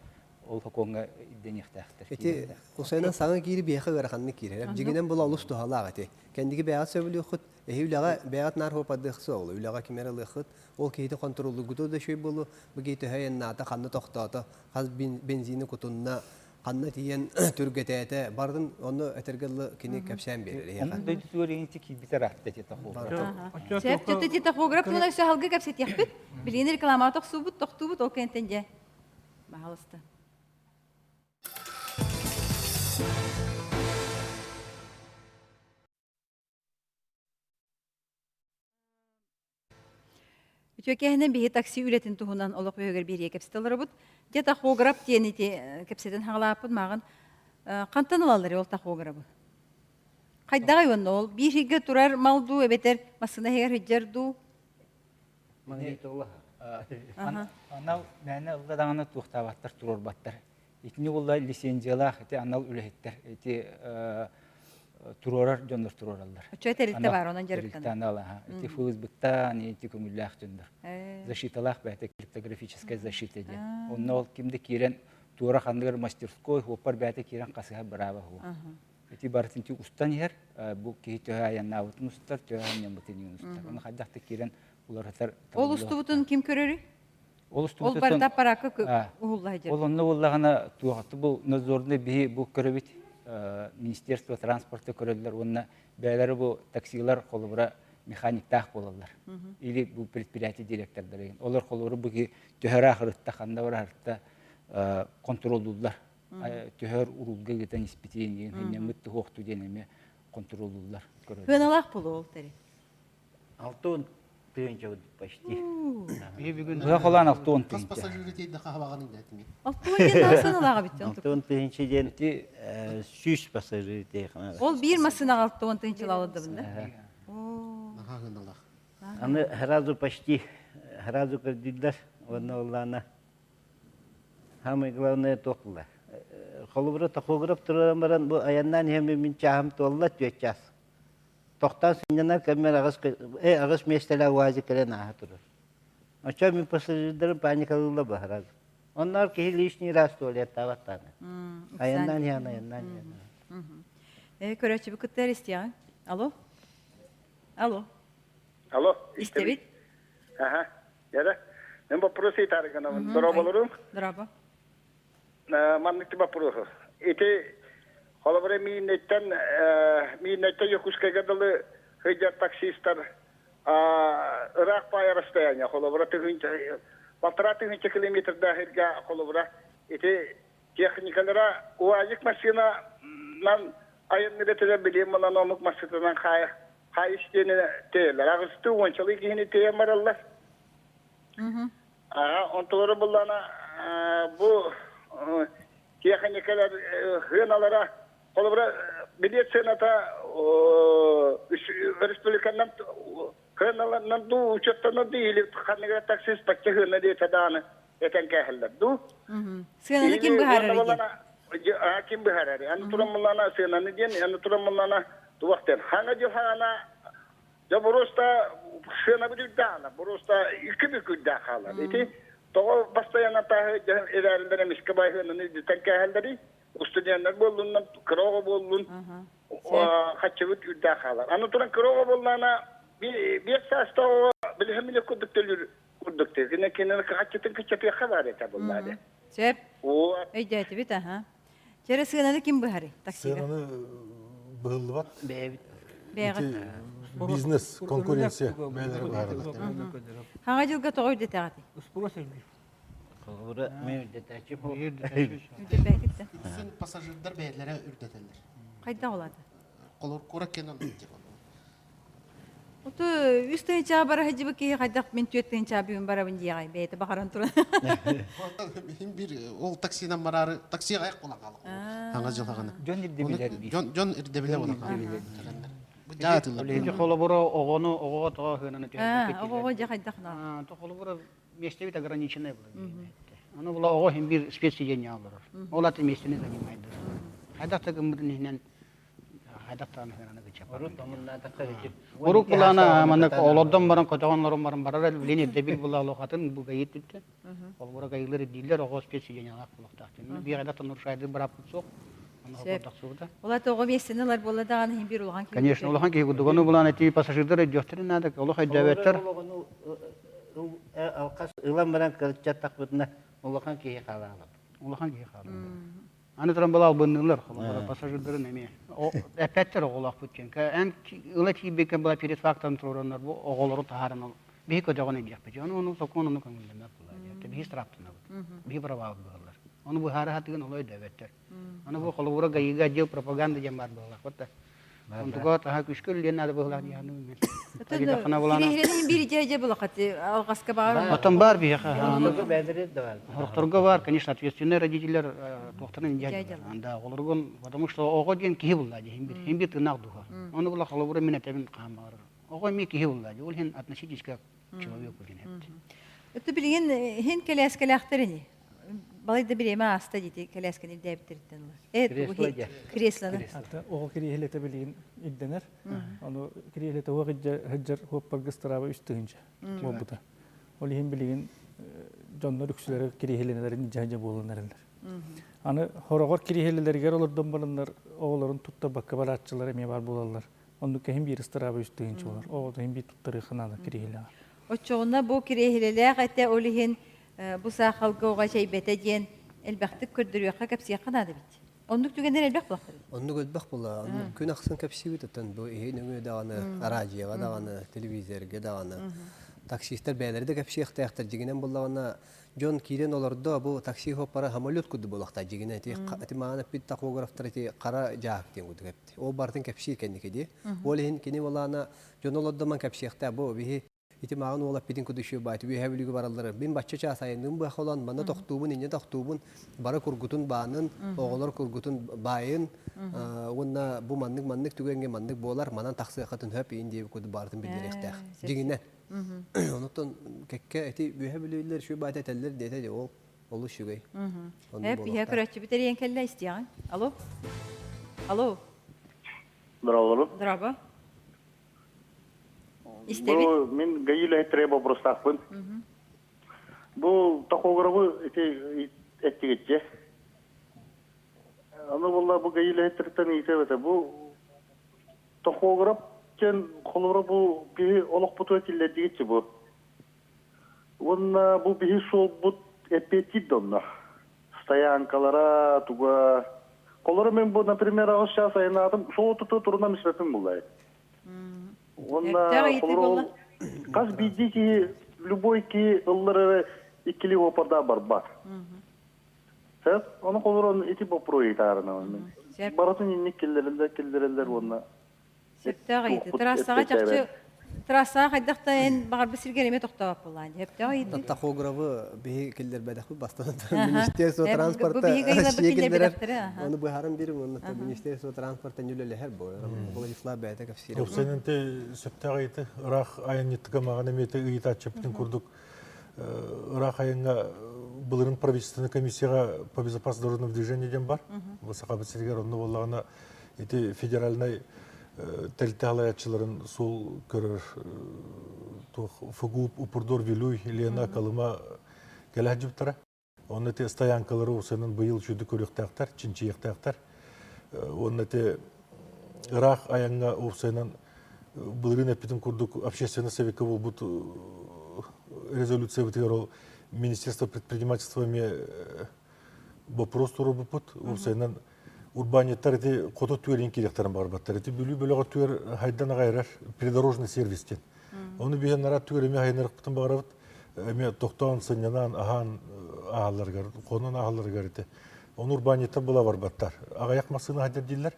ол сокуоҥҥа ирдэниэхтээхтэр. Ити Усайынан саҥа киири биһиэхэ ыараханнык киирэр. Дьигинэн була олус туһалаах ити. Кэнники бэйэҕит сөбүлүөххүт, эһи үлэҕэ бэйэҕит наар хуоппардыах суоҕу, үлэҕэ ким эрэ ылыаххыт, ол киһити хонтуруоллуургуту да үчүгэй буолуо, бу киһи төһө айаннаата, ханна тохтоото, хас бензини кутунна, ханна тиийэн түргэтээтэ, бардын онно этэргэ дылы кини кэпсээн биэрэр эһиэхэ. Онон дойдутугар ити киирбитэ ыраатта ити тахограф. Сөп, ити тахограф туһунан өссө халгы кэпсэтиэхпит. Билигин рекламаҕа тохсуубут, тохтуубут, ол кэнниттэн дьэ, баһаалыста. Үтүөкэһинэн биһи такси үлэтин туһунан олох үөһүгэр биэриэ кэпсэтэ олоробут. Дьэ тахограф диэн ити кэпсэтэн хаҕалааппыт мааҕын хантан ылаллар ол тахограбы? Хайдаҕай уонна ол биир сиргэ турар мал дуу эбэтэр массыына иһигэр сылдьар дуу? Анал мээнэ ылла даҕаны туохтаабаттар туруорбаттар. Итини буолла лицензиялаах ити анал үлэһиттэр ити туруорар дьоннор туруораллар. Оччо тэрилтэ бар онон дьарыктанар. Анал ити ФСБ-тан ити көҥүллээх дьоннор. Защиталаах бэйэтэ криптографическая защита диэн. Онно ол ким да киирэн туора ханныгар мастерской хуоппар бэйэтэ киирэн хасыһар бырааба хуо. Ити барытын ти устан иһэр, бу киһи төһө айаннаабытын устар, төһө айаннаммытын устар. Оны хайдах да киирэн уларытар. Ол устубутун ким көрөрүй? Ол Ол барыта аппараакка уһулла сылдьар. Ол онно буоллаҕына туохаты бу надзорный биһи бу көрөбүт Министерство транспорта көрөллөр уонна бэйэлэрэ бу таксилар холобура механиктаах буолаллар. Или бу предприятие директордара. Олор холобура бу киһи төһөр ахырытта, ханна барарытта контроллууллар. Төһөр уруулга ыытан испитин, хиннэммит туһуохту диэн эмиэ контроллууллар. Кыаналаах буолуо ол тэри. Алтын тыһыынча почти. Быһа холоон алтын Хас тыһыынча. пассажиры тиэйдэ хаһабаҕаның дэтиҥи? Алтын диэн наасан ылааҕа бүттүн. Алтын тыһыынча диэн сүүс пассажиры тиэйхана. Ол биир массыынаҕа алтын тыһыынча алалдыбын да? Наһаа гыналах. Аны сразу почти сразу көрдүүллэр уонна оллаана самое главное туохла. Холобура тахограф туран баран бу айаннаан иһэн мин чааһым туолла түөрт чаас. Тохтоон сынньанар кэммэр аҕыс аҕыс миэстэлээх УАЗик кэлэн ааһа турар. Оччо мин пассажирдарым паникалыылла баһарар. Онноор киһи лишний раз туалеттаабат даҕаны. Айаннаан иһэн, айаннаан иһэн. Э, көрөөччүбүт кытта истиэҕиҥ. Алло? Алло. Алло. Истэбит? Аха. Яра. Мен вопрос ыйтары гынабын. Дорооболорум. Дорообо. Маннык вопросу. Ити холобура мииннэттэн мииннэттэн Якутскайга дылы сылдьар таксистар ыраах баайа расстояние холобура тыһыынча полтора тыһыынча километрдаах иргэ холобура ити техникалара УАЗик машинанан айанныыр этилэр билим мунан омук массыытынан хаайа хаайыс диэни тиэйэллэр аҕыстыы уончалыы киһини тиэйэн бараллар Онтулара буллана бу тиэхиньикэлэр сыаналара холобура билиэт сыаната республиканан сыаналарынан дуу учеттанан дуу или ханныгы таксист бачча сыана диэтэ даҕаны этэн кээһэллэр дуу. Сыананы ким быһаарар диэн? Ким быһаарар? Аны туран буллана сыананы диэн, аны туран буллана туох диэн. Хаҥа дьыл хаана Дьэ боруоста сыанабыт үрдээх боруоста икки бүк үрдээх хаалар. Ити тоҕо постоянно тааһы эрээрилэр эмискэ байыһыананы үрдүтэн кээһэллэрий? Устудьуоннар буоллуннар, кыра оҕо буоллун, хаччыбыт үрдээх хаалар. Аны туран кыра оҕо буоллаҕына биэс саастаах оҕо билиһэн билэ курдук төлүүр курдук Кини кинини хаччытын кыччатыахха баар этэ буоллаа дии. Сөп. Өйдөөтүбүт, аха. Чэрэ сыананы ким быһарый таксига? Сыананы быһыллыбат. Бэйэбит. Бэйэҕит. Бизнес, конкуренция бэйэлэрэ быһаараллар. Хаҥа дьылга тоҕо үрдэтээҕитий? Спрос элбиир. Холобура, мен үрдэтээччи Үрдэппэккит да. Үксүн пассажирдар бэйэлэрэ үрдэтэллэр. Хайдах улаата? Холор куорат кэнэн Оту үс тыһыынчаҕа бара сылдьыбыт киһи хайдах мин түөрт тыһыынчаҕа бүгүн барабын диэҕэй бэйэтэ баҕаран туран. Иһин бир ол таксинан бараары таксига аяк буолан хаалла. Хаҥа дьылаҕана. Дьон ирдэбилэр биир. Дьон дьон ирдэбилэ буолан хаалла. Бу дьаатылар. Ити холобура оҕону оҕоҕо тоҕо сыананы түһэрбэккит Оҕоҕо дьэ хайдах наа. То холобура миэстэбит ограниченное было. Ону була оҕо иһин бир спецсиденье олорор. Ол аты миэстэни занимает. Хайдах да гыммытын иһинэн Урук былаана маннык олордон баран көтөҕөн олорон баран барар билин ирдэбил була олохатын бу гайыт түттэ. Холбура гайылар ирдииллэр оҕо спецсидениялаах буолуохтаах. Биэҕэ тонуршайды быраппыт суох. Ола тоҕо миэстэни ылар буолла даҕаны иһин биир улахан киһи. Конечно, улахан киһи курдук. Ону булан эти пассажирдар өйдүөхтэрин наада, олох өйдөөбөттөр. Алқас ылан баран кырчаттахпытына улахан киһи хаалаалап. Улахан киһи хаалаалап. Аны туран была албынныылар, холобура, пассажирдарын эмиэ. Эппэттэр оҕолоохпут диэн. Эн ыла тиийбиккэ была перед фактом туруораннар бу оҕолору таһааран ол биһи көтөҕөн илдьиэхпит. Ону ону сокуон ону көҥүллэммэт буолар. Биһи страптанабыт. Биһи правабыт быһаллар. Ону быһаара сатыгын олой өйдөөбөттөр. Аны бу холобура ГАИга отдел пропаганды диэн баар буоллах. Онтуга таһа күскө үллиэн наада быһылаах дии саныыбын мен. Тагидахана булана. Кириэһилэни биир дьэ булахати алҕаска баар. Отон бар биһиэхэ. Сорохторго бар, конечно, ответственный родителлер туохтарын дьэ. Да, олоргун, потому что оҕо диэн киһи булла дии, хин бир, хин бир тыыннаах духа. Ону була холобура мин этэбин хаан баҕарар. Оҕо эмиэ киһи булла дии, ол иһин относитесь как к человеку диэн эпти. Өттө билигин хин кэлээскэлээхтэр ини. Балай да бириэмэ ааста дии кэлээскэни ирдээбиттэриттэн ыла. Э, креслоны. Оҕо кириэһилэтэ билигин ирдэнэр. Ону кириэһилэтэ уох сылдьар хуоппарга ыстарааба үс тыһыынча буолбута. Ол иһин билигин дьоннор үксүлэрэ кириэһилэнэлэрин дьэ буолан эрэллэр. Аны хороҕор кириэһилэлэригэр олордон бараннар оҕолорун туттарбакка барааччылар эмиэ баар буолаллар. Оннук кэһин биир ыстарааба үс тыһыынча болар. Оҕото иһин биир туттарыахха наада кириэһилэҕэ. Оччоҕуна бу кириэһилэлээх этэ ол иһин бу саахалга оҕо эчэйбэтэ диэн элбэхтик көрдөрүөххэ, кэпсиэххэ наада эбит. Оннук түгэннэр элбэх буолахтар. Оннук элбэх була. Күн ахсын кэпсиибит оттон бу иһи нөҥүө даҕаны, араадьыйаҕа даҕаны, телевизорга даҕаны. Таксистар бэйэлэрэ да кэпсиэхтээхтэр. Дьиҥинэн буоллаҕына, дьон киирэн олордо, бу такси хоппара самолет курдук буолуохтаах дьиҥинэ. Ити ити маҕан эппит тахографтар ити хара дьааһык диэн курдук эпти. Ол барытын кэпсиир кэнники дии. Ол иһин кини буолаана дьон олордо ман кэпсиэхтээх. Бу биһи Ити мааҕын уол эппитин курдук үчүгэй үөһээ Бүлүүгэ бараллара. Мин бачча чаас айанныым быахалаан, манна тохтуубун, инньэ тохтуубун, бары кургутун баанын, оҕолор кургутун баайын, уонна бу маннык-маннык түгэҥҥэ маннык буолар, манан тахсыаххытын сөп иин диэбит курдук барытын биллэриэхтээх. Дьиҥинэн. Онуттан кэккэ ити үөһээ Бүлүүлэр үчүгэй баайта этэллэр диэтэ дии, ол олус үчүгэй. Эп, иһэ көрөөччүбүт эрийэн кэллэ, истиэҕиҥ. Алло. Алло. Здорово. Здорово. Истэбит. Бу мин ГАИ үлэһиттэрэ боппуруостаахпын. Бу тахографы ити эттигитче. Аны буолла бу ГАИ үлэһиттэриттэн ыйытыам этэ. Бу тахограф диэн холобура бу биһи олохпутугар киллэрдигитчи бу. Уонна бу биһи суолбут эппиэттиир да онно. Стоянкалара туга. Холобура мен бу, например, аҕыс чаас айаннаатым, суол туту турунам испэппин буллай. Уонна холобура хас биирдии киһи любой киһи ыллар эрэ иккилии уопардаах барбат. Сөп? Ону холобура ити боппуруой ыйытаарына. Барытын инник киллэрэллэр киллэрэллэр уонна Сөптөөх ыйытыы. Трассаҕа чахчы трассаҕа хайдах да эн баҕарбыт сиргэр эмиэ тохтообот буоллаан. Сөптөөх ыйытыы. Тахографы биһи киллэрбэтэхпит бастан Министерство транспорта Россия киллэрэр. Ону быһааран биэрим уонна Министерство транспорта үлэлэһэр бу. Владислав бэйэтэ кэпсиир. Тупсайынан сөптөөх ыйытыы. Ыраах айанньыттыга маҕан эмиэ ыйытааччыппытын курдук ыраах айаҥҥа былырын правительственной комиссияҕа по безопасности дорожного движения диэн бар. Бу Сахабыт сиригэр онно буоллаҕына ити федеральнай тэрилтэ салайааччыларын суол көрөр туох ФГУП Упурдор Вилюй Лена Колыма кэлэ сылдьыбыттара. Онно ити стоянкалары усанан быйыл үчүгдүк көрүөхтээхтэр, чинчийиэхтээхтэр. Уонна ити ыраах айаҥҥа уопсайынан былырыын эппитим курдук общественный советка буолбут резолюциябытыгар ол Министерство предпринимательства эмиэ боппуруос туруорбуппут. Уопсайынан урбаанньыттар ити хоту түөрин киириэхтэрин баҕарбаттар. Ити Бүлүү бөлөҕө түөр хайдан аҕай эрэр придорожный сервис диэн. Ону биһэн нарат түгэр эмиэ хайынарыкпытын баҕарабыт. Эмиэ тохтоон, сынньанан, аһаан ааһалларыгар, хонон ааһалларыгар ити. Ону урбаанньыттар була барбаттар. Аҕыйах массыына хадьар дииллэр.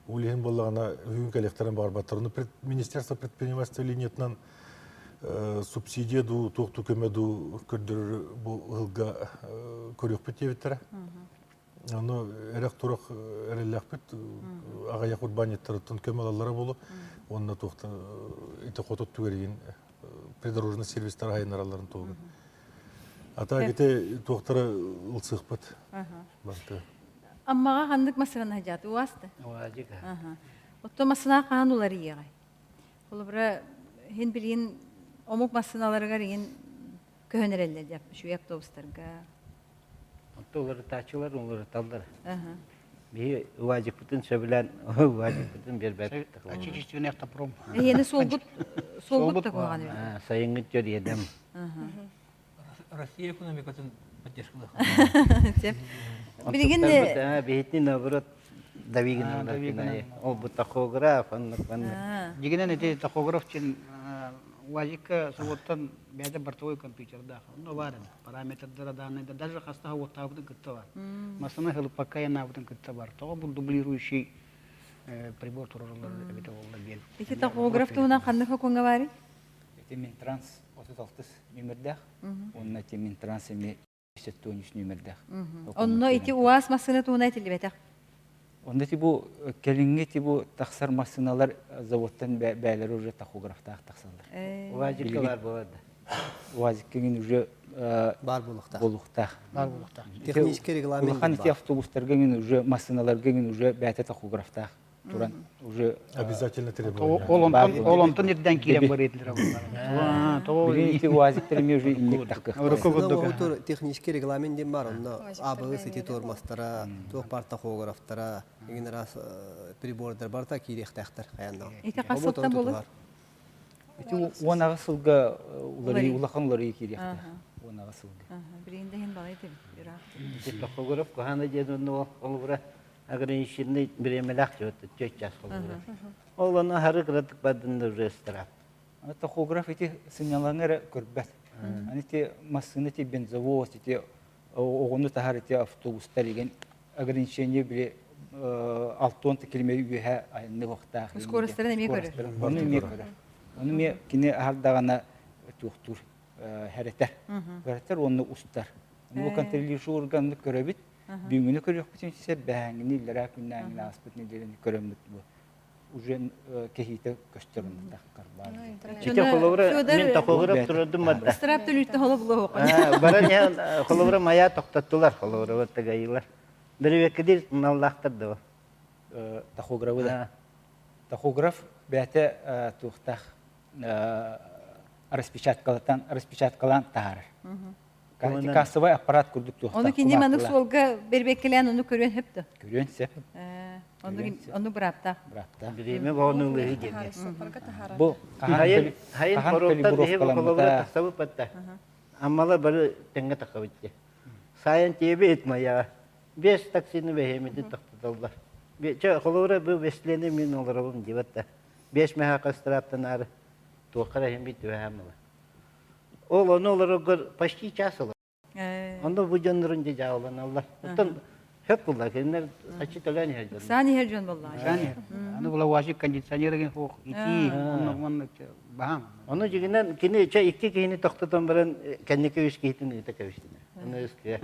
Ол иһин буоллаҕына бүгүн кэлиэхтэрин баҕарбаттар. Ону Министерство предпринимательства линиятынан субсидия дуу, туох дуу көмө дуу көрдөрөр бу ыһылга көрүөхпүт диэбиттэрэ. Ону эрэх-турах эрэллээхпит аҕыйах урбаанньыттарыттан көмө ылаллара буолуо. Уонна туохта ити хотут түгэригин придорожный сервистар айаннаралларын туһугар. А так ити туохтара ылсыахпыт. Барыта. Аммаҕа ханнык массыына сылдьаат уаста? Уазик. Оттон массыына хаһан уларыйыаҕай? Холобура, иһин билигин омук массыыналарыгар иһин көһөн эрэллэр дьэ, үчүгэй автобустарга. Онто уларытааччылар уларыталлар. Биһи УАЗикпытын сөбүлээн УАЗикпытын биэрбэппит. Отечественный автопром. Эһиэни суолгут суолгут да куһаҕан эбит. Сайыҥҥы төр Россия экономикатын поддержкалыах. Билигин биһитини наоборот давигин ол бу тахограф аннык маннык. Дигинен ити тахограф чин УАЗикка заводтан бэйэтэ бортовой компьютердаах. Онно бар параметрдара данныйда даже хастаха уоттаабытын кытта бар. Массыына хылыппакка яннаабытын кытта бар. Тоҕо бу дублирующий. прибор турарылар эбитэ буолла диэн. Ити тахограф туһунан ханнык хокуҥҥа баарый? Ити Минтранс 36 нүмердээх. Уонна ити Минтранс эмиэ 73 нүмердээх. Онно ити УАЗ массыына туһунан этиллибэтэх. Онно ити бу кэлиҥҥи ити бу тахсар массыыналар заводтан бээлэри уже тахографтаах тахсаллар. УАЗикка баар буолар да. УАЗикка уже баар буолуохтаах. Буолуохтаах. Баар буолуохтаах. Технический регламент Улахан ити автобустарга уже массыыналарга уже бэйэтэ тахографтаах туран уже обязательно требование. Ол онтон ол онтон ирден киирэн барыйдылар буоллар. Билигин ити УАЗиктар эмиэ уже инник тахкыахтар. Технический регламент диэн бар онно АБС ити тормозтара, туох бар тахографтара, игин раз прибордар барта киириэхтээхтэр хаянна. Ити хас сылтан буолар? Ити 18 сылга уларыы улахан уларыы киириэхтээх. 18 сылга. Билигин да иһин балай ыраах. Тахограф куһаана диэн онно олбура ограниченный бириэмэлээх түөрт час холбура. Ол ону аһары кыратык бардын уже ыстыраап. Тахограф ити сынньалаҥы эрэ көрбөт. Аны ити массыына ити бензовоз ити оҕону таһар ити автобустар igen ограничение били алтон километр үөһэ айанны уохтаах. Скоростарын эмиэ көрөр. Ону эмиэ көрөр. Ону эмиэ кини аһардаҕына туохтуур хэрэтэр. Хэрэтэр уонна устар. Бу контролирующий органы көрөбүт. Бүгүнү көрүөхпүтүн сөп, бэһээҥҥини, иллэрээ күннээҥҥини ааспыт нэдиэлэни көрөммүт бу уже кэһиитэ көстөр онно баар. Ити холобура мин тохогурап турардым барда. Ыстыраап төлүүртэ холо булуох. Баран иһэн холобура мая тохтоттулар холобура вот тагайылар. Бирибеккедир маллаахтар да Тахографы да. Тахограф бэйэтэ туохтаах распечаткалатан распечаткалаан таһаарар. Кассовый аппарат курдук туохтаах. Ону кини маннык суолга бербеккелээн ону көрүөн сөп да. Көрүөн сөп. Ону бырааптаах. Бырааптаах. Бириэмэ боҕону ылыһы диэн. Бу хайын хайын хоруоптан биһи холобура тахсабыт батта. Аммала бары тэҥҥэ тахабыт дии. Сайын тиэбит маяҕа. Бес таксины бэһиэмитин тохтотоллор. Чэ, холобура бу беслени мин олоробум дии батта. Бес мэһэ ыстырааптан аары туохха эрэ иһин түбэһэм ыла. Ол ону олороргор почти час олор. Онно бу дьоннорун дьэ дьааланаллар. Оттон хөп булла кинилэр саччы төлөөн иһэр дьон. Саан иһэр дьон буоллаҕа. Саан иһэр. Аны була уазик кондиционер деген суох итии онно онно баһаам. Ону дьигинэн кини чэ икки киһини тохтотон баран кэнники үс киһитин ыыта кэбистинэ. Аны үскэ.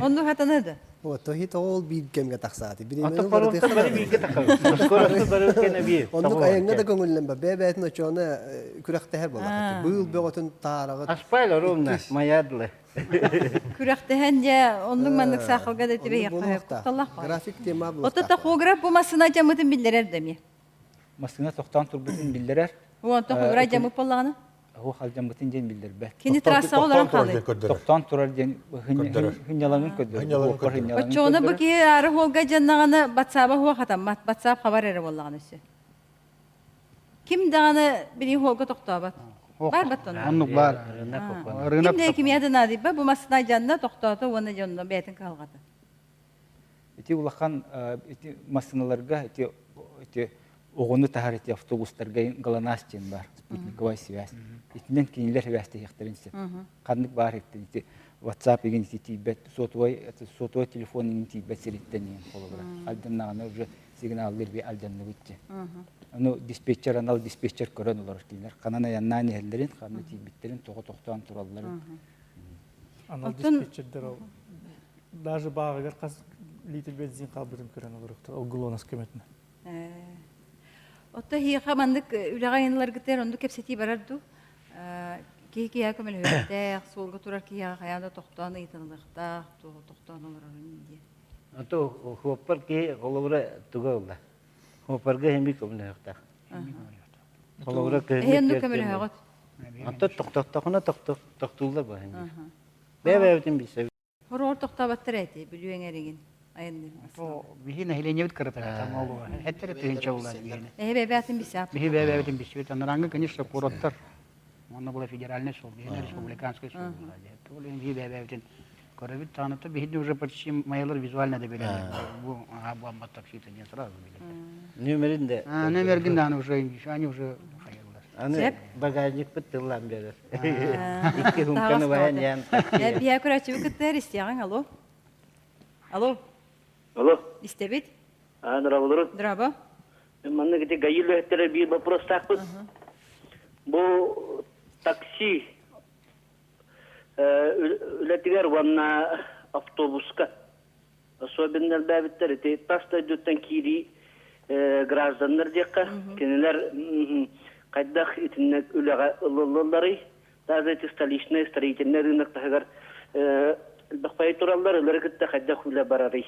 Онну хатана да. Вот, то хит ол биир кэмҥэ тахсааты. Ото паромтан бары бииргэ тахсабыт. Скоросту бары кэнэ биир. Оннук айаҥҥа да көҥүллэн ба. Бэйэ-бэйэтин очоона күрэхтэһэр буоллаххыт. Быыл бөҕөтүн таараҕыт. Аспайл ровно моя длы. Күрэхтэһэн дьэ оннук маннык саахалга да тибэһиэххэ кутталлах График тема Ото тахограф бу массыына дьаммытын биллэрэр да эмиэ. Массыына тохтоон турбутун биллэрэр. Уон тохограф дьаммыт буоллаҕына? Оһох алдьаммытын диэн биллэрбэт. Кини трассаҕа олорон хаалый. Тохтоон турар диэн хынньалаҥын көрдөрөр. Оччоҕуна бу киһи аары хуолга дьаннаҕына батсааба хуо хатаммат. Батсаап хабар эрэ буоллаҕына өссө. Ким даҕаны били хуолга тохтообот. Бар баттон. Оннук бар. Ким да кимиэ да наадыйба бу массына дьанна тохтоото уонна дьонно бэйэтин кыһалҕата. Ити улахан ити массыыналарга ити ити оҕону таһар ити автобустарга ГЛОНАСС диэн баар спутниковая связь. Итинэн кинилэр сибээстэһиэхтэрин сөп. Ханнык баар иттэн ити WhatsApp игин ити тиийбэт сотовай сотовай телефон игин тиийбэт сириттэн иһин холобура. Алдьаннаҕына уже сигналлыыр би алдьанныбыт дии. Ону диспетчер анал диспетчер көрөн олорор кинилэр ханан айаннаан иһэллэрин, ханна тиийбиттэрин, тоҕо тохтоон туралларын. Анал диспетчердер ол даже бааҕыгар хас литр бензин хаалбытын көрөн олоруохтар ол ГЛОНАСС көмөтүнэн. Отто эһиэхэ маннык үлэҕэ айаныларгытыгар оннук кэпсэтии барар дуу? Киһи киһиэхэ көмөлөһүөхтээх, суолга турар киһиэхэ хайаан да тохтоон ыйыталыахтаах, тохтоон олорорун диэн. Ото хуоппар киһи холобура туга ылла. Хуоппарга хэмби көмөлөһүөхтээх. Холобура Эһи оннук көмөлөһөҕүт? Ото тохтохтохуна тохтууллар бу хэмби. Бэйэ-бэйэбитин билсэбит. Хороҕор тохтооботтор эти, Бүлүү эҥэригин айанныыр. Биһи нэһилиэнньэбит кырата тамолуга. Эттере тыһынча булар биһини. Эһи бэбээтин бисап. Биһи бэбээтин бисибит. Анаранга, конечно, куораттар. Онно была федеральный суол, биһини республиканский суол була. Ол биһи бэбээтин көрөбүт тааната биһини уже почти маялар визуально да билэлэр. Бу ага бу амма таксита не сразу билэлэр. Нөмерин де. Нөмерин да уже они уже Аны багажникпыт тыллаан биэрэр. Икки хумканы байан ян. Биһэ көрөөччүбүт кыттыар истиэҕиҥ, алло. Алло. Алло. Истэбит. Здравствуйте. Здраво. Манна ити ГАИ үлэһиттэрэ биир боппуруостаахпыт. Бу такси үлэтигэр уонна автобуска особенно элбээбиттэр ити тас дойдуттан киирии гражданнар диэххэ кинилэр хайдах итиннэ үлэҕэ ылыллалларый даже эти столичные строительный рынок таһыгар элбэх тураллар ылары кытта хайдах үлэ барарый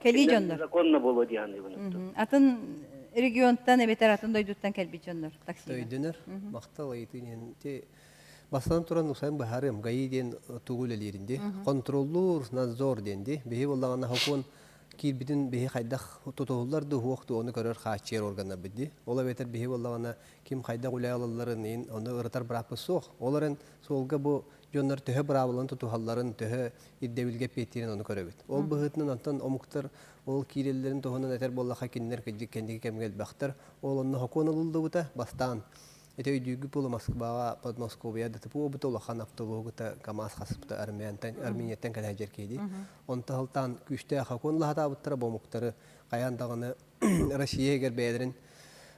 Кэлии дьоннор. Законно буолуо дии саныыбын. Атын регионтан эбэтэр атын дойдуттан кэлбит дьоннор таксига. Өйдөнөр. Махтал ыйытыы Ти бастан туран усайын быһаарыам ГАИ диэн тугу үлэлиирин ди. Контроллуур надзор диэн ди. Биһи буоллаҕына хокуон киирбитин биһи хайдах тутуһуллар ду хуох ду ону көрөр хааччыйар органнарбыт ди. Ол эбэтэр биһи буоллаҕына ким хайдах үлэ алалларын иин ону ырытар бырааппыт суох. Ол эрэн суолга бу дьоннор төһө быраабыланы тутуһалларын, төһө ирдэбилгэ эппиэттиирин ону көрөбүт. Ол быһыытынан онтон омуктар ол киирэллэрин туһунан этэр буоллахха кинилэр кырдьык кэнники кэмҥэ элбэхтэр. Ол онно сокуон ылыллыбыта бастаан ити өйдүүргүт буолуо Москваҕа Подмосковье ДТП буолбута улахан автобуһу КАМАЗ хаспыта Армянтан Арменияттан кэлэ сылдьар киһи дии. Онто сылтаан күүстээх сокуон лаһатаабыттара бу омуктары хайаан даҕаны Россия иһигэр бэйэлэрин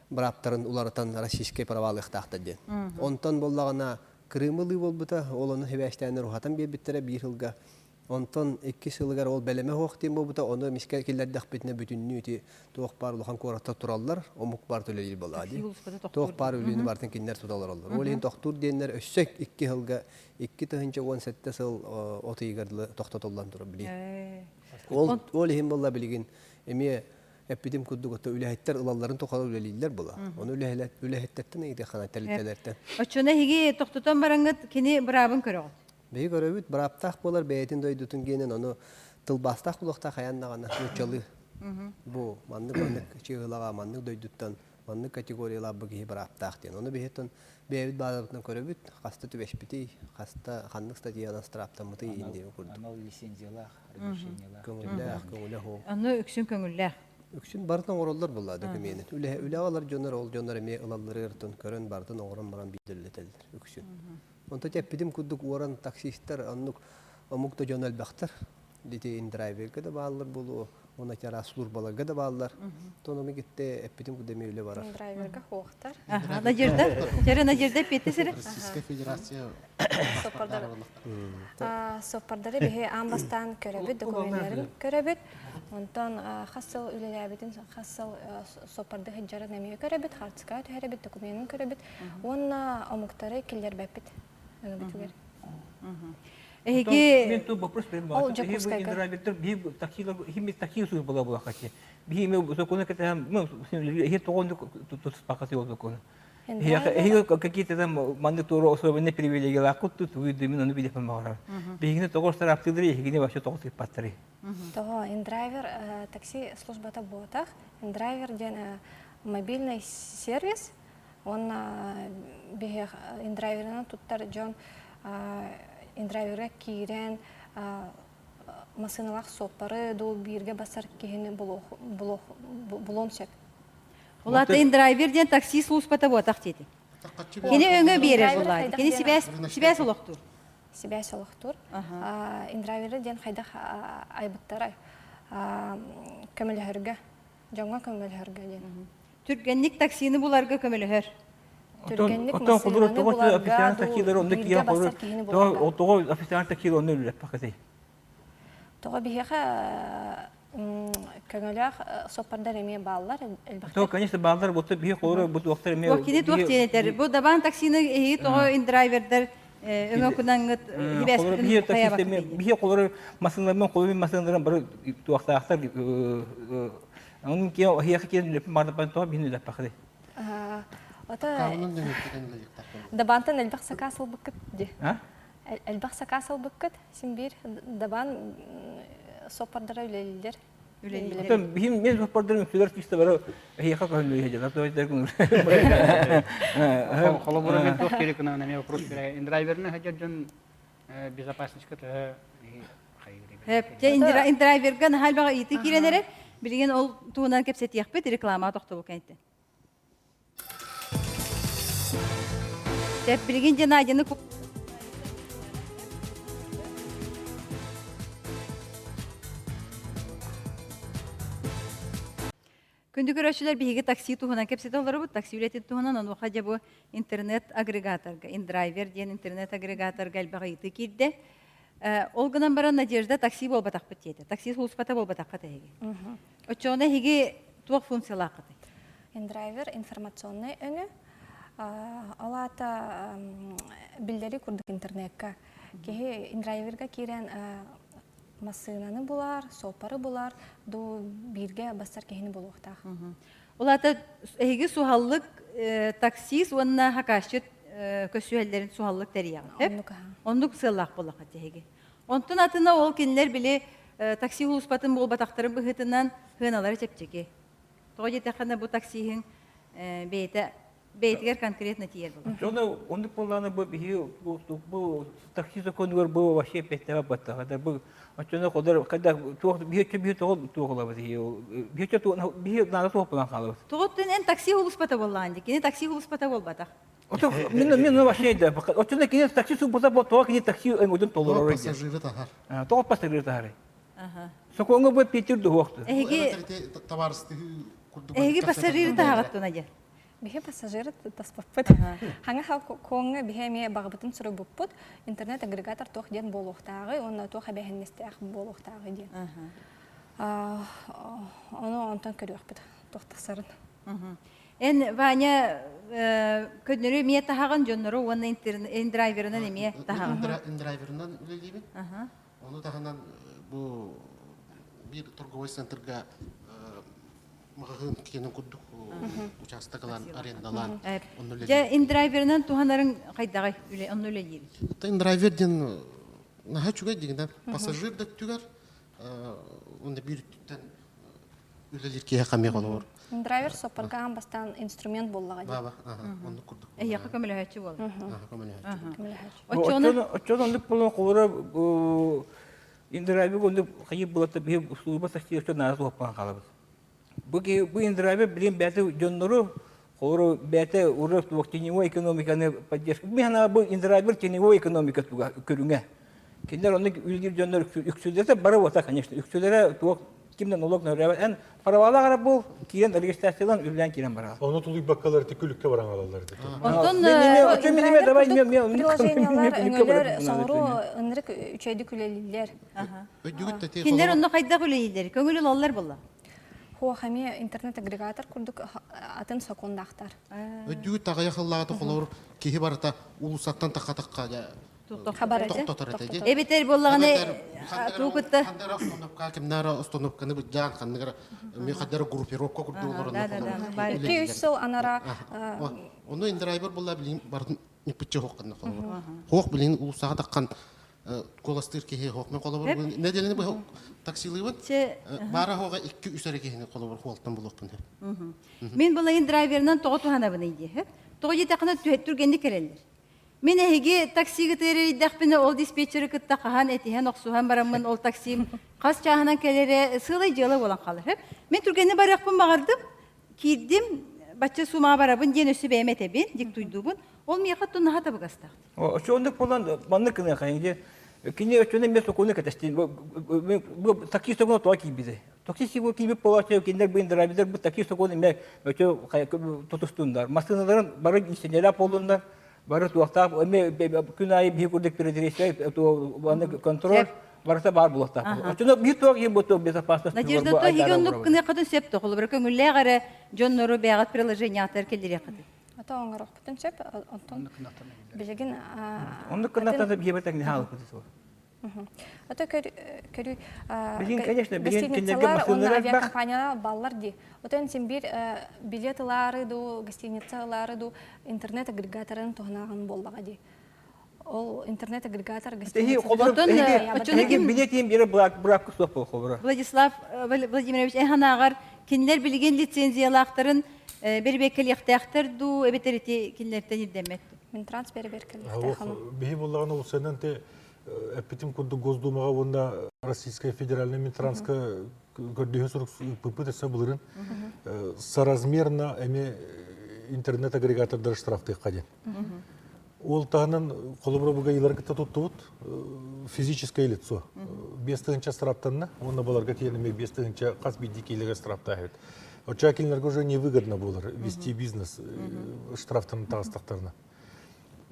бырааптарын уларытан российскай правалыахтаахтар диэн. Онтон буоллаҕына Крымы ылыы буолбута, ол ону сибээстээннэр уһатан биэрбиттэрэ биир сылга. Онтон иккис сылыгар ол бэлэмэ суох диэн буолбута, ону эмискэ киллэрдэхпитинэ бүтүннүү ити туох баар улахан куораттар тураллар, омук бар үлэлиир буоллаҕа дии. Туох баар үлэни барытын кинилэр тута олороллор. Ол иһин тохтуур диэннэр өссө икки сылга 2017 сыл от ыйыгар дылы тохтотуллан турар билигин. Ол, ол иһин буолла билигин эмиэ эппитим курдук ото үлэһиттэр ылалларын тухары үлэлииллэр була. Ону үлэһиттэртэн ыйытыаххына тэрилтэлэртэн. Оччону эһиги тохтотон бараҥҥыт кини быраабын көрөҕүт. Биһи көрөбүт, бырааптаах буолар бэйэтин дойдутун гиэнин ону тылбаастаах буолуохтаах хайаан даҕаны нууччалыы. Бу маннык маннык чыыһылаҕа маннык дойдуттан маннык категориялаах бу киһи бырааптаах диэн. Ону биһиттэн бэйэбит баазабытынан көрөбүт, хаста түбэспитий, хаста ханнык статьянан страптаммытый иин диэн курдук. Анал лицензиялаах, разрешениелаах. Көҥүллээх, көҥүлэ суох. Ону үксүн көҥүллээх. Үксүн барытын оҥороллор буолла докуменын. Үлэ үлэ алар дьоннор ол дьоннор эмиэ ылаллары ырытын көрөн барытын оҥорон баран биирдэллэтэллэр үксүн. Онто эппитим курдук уоран таксистар оннук омук да дьоно элбэхтэр. Ити индрайверга да бааллар буолуо, уонна араас службаларга да бааллар. Тону китте эппитим курдук эмиэ үлэ барар. Индрайверга хуохтар. Надежда, Чere Надежда эппиэтте сире. Российская Федерация Соппардары биһи аан бастаан көрөбүт, документарын көрөбүт. Онтон хас сыл үлэлээбитин, хас сыл соппарды сылдьарын эмиэ көрөбүт, хартыскаҕа түһэрэбит, докуменын көрөбүт. Уонна омуктары киллэрбэппит өҥөбүтүгэр. Эһиги Мен ту вопрос берем. Ол Дьокуускайга. Индрайвертер биһи таксилар хими такси службала була хати. Биһи ме законы кэтэһэн, ну, хи тоҕон тутуспакаты ол законы. Эһиги какие-то там маннык туору особенные привилегиялаах кутту тугу мин ону билеппин баҕарар. Биһигини тоҕо штрафтыыллар, эһигини вообще тоҕо тыыппаттарый? Тоҕо индрайвер такси службата буотах. Индрайвер диэн мобильный сервис уонна биһи индрайверынан туттар дьон индрайверга киирэн массыыналаах суоппары дуу бииргэ басар киһини булуон сөп. Улаата индрайвер диэн такси службата буотах диэти. Кини өҥө биэрэр булаады. Кини сибээс сибээс олохтуур. Сибээс олохтуур. Индрайверы диэн хайдах айбыттарай көмөлөһөргө, дьоҥҥо көмөлөһөргө диэн. Түргэнник таксины буларга көмөлөһөр. Түргэнник массыынаны буларга дуу, бииргэ бассар киһини буларга. Тоҕо официальный таксилар онно үлэлэппэккэ Тоҕо биһиэхэ көҥөлөөх суоппардар эмиэ бааллар элбэхтэр. То, конечно, бааллар, вот биһи холоро бу туохтар эмиэ. Туох кини туох диэн этэр. Бу дабаан таксины эһиги тоҕо индрайвердар өҥө кунаңҥыт хибэспитин биһи холоро массыыналарынан холоро массыыналарын бары туохтаахтар Onun ki hiya ki лепи мардапан тоҕо биһини леппахы. Ото Дабаантан элбэх сакаас ылбыккыт ди. Элбэх сакаас ылбыккыт син биир дабаан суоппардара үлэлииллэр. Үлэлииллэр. Биһим мен суоппардарым үксүлэр күүстэ бары эһиэхэ көһүннү иһэ Холобура мен туох керек гынан эмиэ вопрос бере. Индрайверны хадьар дьон безопасностька төһө Индрайверга наһаа элбэҕи ыйытыы киирэн эрэр. Билигин ол туһунан кэпсэтиэхпит реклама тохтобул кэнниттэн. Сөп, билигин Геннадийны Күндү көрөөччүлэр биһиги такси туһунан кэпсэтэ олоробут. Такси үлэтин туһунан онуоха дьэ бу интернет-агрегаторга, индрайвер диэн интернет-агрегаторга элбэх ыйытыы киирдэ. Ол гынан баран Надежда такси буолбатахпыт диэтэ. Такси сулууспата буолбатаххыт эһиги. Оччоҕуна эһиги туох функциялааххытый? Индрайвер информационнай өҥө. Ол аата биллэри курдук интернекка. Киһи индрайверга киирэн массыынаны булар, суоппары булар, ду бииргэ бассар киһини булуохтаах. Ол аата эһиги суһаллык таксист уонна хакасчыт көссүһэллэрин суһаллык тэрийэҕит. Оннук сыаллаах буоллаххыт эһиги. Онтон атына ол кинилэр били такси улууспатын буолбатахтарын быһыытынан сыаналара чэпчэки. Тоҕо диэтэххинэ бу таксиһыҥ бэйэтэ бэйэтигэр конкретно тиийэр буолар. Дьоно оннук буоллаҕына бу биһиги бу такси сокуонугар бу вообще петтеба баттаҕа бу оччоно ходар когда туох биһи биһи тоҕо туох ылабыт биһи биһи наада туох булан хаалабыт. Тоҕоттон эн такси улууспата буоллаҕын дии. Кини такси улууспата буолбатах. Ото мин мин вообще да оччоно кини такси суббута бо тоҕо кини такси өҥөтүн толорор. Пассажиры таһар. Тоҕо пассажиры таһар. Сокуоҥҥа бу Питер дуһуохту. Эһиги Эһиги пассажиры таһаҕаттына дьэ. Биһи пассажиры таспаппыт. Хаҥа куоҥҥа биһи эмиэ баҕабытын суруйбуппут. Интернет-агрегатор туох диэн буолуохтааҕый уонна туох эбээһинэстээх буолуохтааҕый диэн. Ону онтон көрүөхпүт туох тахсарын. Эн, Ваня, көннөрү эмиэ таһаҕын дьоннору уонна индрайверынан эмиэ таһаҕын. Индрайверынан үлэлиибин. Ону таһынан бу биир торговай центрга маҕаһыын киэнин курдук учаастак ылан арендалаан онно Дьэ, индрайверынан туһанарыҥ хайдаҕый үлэ онно үлэлиир? Индрайвер диэн наһаа үчүгэй дигинэн пассажир да өттүгэр уонна биир өттүттэн үлэлиир киһи хамыах олоор. Драйвер соппорга аан бастаан инструмент буоллаҕа дии. Баба, оннук курдук. Эһиэхэ көмөлөһөөччү буолар. Көмөлөһөөччү. Оччону Оччону оннук буолан холура индрайвер оннук хайы булата биһи служба такси наада туһаппан хаалабыт. Бу ки бу индрайвер билин бэйэтэ дьоннору холору бэйэтэ урок туох теневой экономиканы поддержка. Мин бу индрайвер теневой экономика туга көрүҥэ. Кинилэр оннук үлэлиир дьоннор үксүлэрэ бары уота, конечно, үксүлэрэ туох ким да налог нөрөөбөт. Эн паравалаах эрэ буол, киирэн регистрациялан үлэлээн киирэн бараҕын. Ону тулуйбаккалар ити күлүккэ баран алаллар дии. Онтон приложениялар өҥөлөр соҕуруу ынырык үчүгэйдик үлэлииллэр. Кинилэр онно хайдах үлэлииллэр? Көҥүл ылаллар буолла. Хуох эмиэ интернет-агрегатор курдук атын сокуоннаахтар. Өйдүүгүт аҕыйах ыллаҕата холобур киһи барыта улуусаттан тахха-тахха тохтотор этэ дии. Эбэтэр буоллаҕына туу кытта ханныгара остановка кимнара остановканы быдьаан ханныгара ми хаддара группировка курдук олоронно Икки үс сыл анара Ону индрайвер буолла билин барын ниппитче хоққанна холобур. Хоқ билин улусаға таққан куоластыыр киһи хоқ мен холобур неделени бу таксилыыбын баара хоға икки үс эрэ киһини холобур хуолтан булуохпун Мин булайын драйверынан тоҕо туһанабын дии. Тоҕо диэтэххинэ түргэнник кэлэллэр. Мин эһиги таксига эрийдэхпинэ ол диспетчери кытта хаһан этиһэн охсуһан бараммын ол таксим хас чааһынан кэлэрэ сыалай дьыала буолан хаалар. Мин түргэнник барыахпын баҕардым, киирдим, бачча сумаа барабын диэн өссө бэйэм этэбин, диктуйдуубун. Ол миэхэ оттон наһаа табыгастаах. Оччооннук буолан маннык гыныахха кини өччөнө эмиэ сокуону кэтэстин бу такси сокуону тоҕо киирбитэ такси сокуону киирбит буолааччы кинилэр бу драйвердар бу такси сокуону эмиэ өтө тутустуннар массыыналарын бары инженерэ буоллуннар бары туохтаах эмиэ күн аайы биһи курдук передрейскэй контроль барыта баар буолуохтаах оччоно биир туох иһин бу безопасность Надежда то иһиги оннук гыныаххытын сөп то холобура көҥүллээх эрэ дьоннору бэйэҕит приложениятыгар киллэриэххитин Ата оҥоруохпутун сөп онтон билигин оннук гыннахтан биһиэбэ тэҥнэһэ хаалбыт Ото көрүү Билин, конечно, билин кинилэргэ гостиницалар уонна массыыналар элбэх. авиакомпаниялар баллар дии. Отон син биир билет ылаары дуу, гостиница ылаары дуу интернет агрегаторын туһанаҕын буоллаҕа дии. Ол интернет агрегатор Эһи холобур эһиги билет иһин биэрэ быраапка суох буол холобура. Владислав Владимирович эһанааҕар кинилэр билигин лицензиялаахтарын бэрибиэккэлиэхтээхтэр дуу эбэтэр ити кинилэртэн ирдэммэт дуу? Минтранс бэрибиэркэлиэхтээх. Биһи буоллаҕына улсанан те эппитим курдук Госдумаҕа уонна Российская Федеральная Минтранска көрдөһүү сурук ыыппыппыт өссө былырын соразмерно эми интернет-агрегатордары штрафтыахха диэн. Ол таһынан холобура бугайылары кытта туттубут физическое лицо. 5000 штрафтанна, уонна баларга тиийэн эмиэ 5000 хас биирдии киилэгэ штрафтаахыбыт. Оччоҕо кинилэргэ уже невыгодно буолар вести бизнес штрафтан таҕыстахтарына.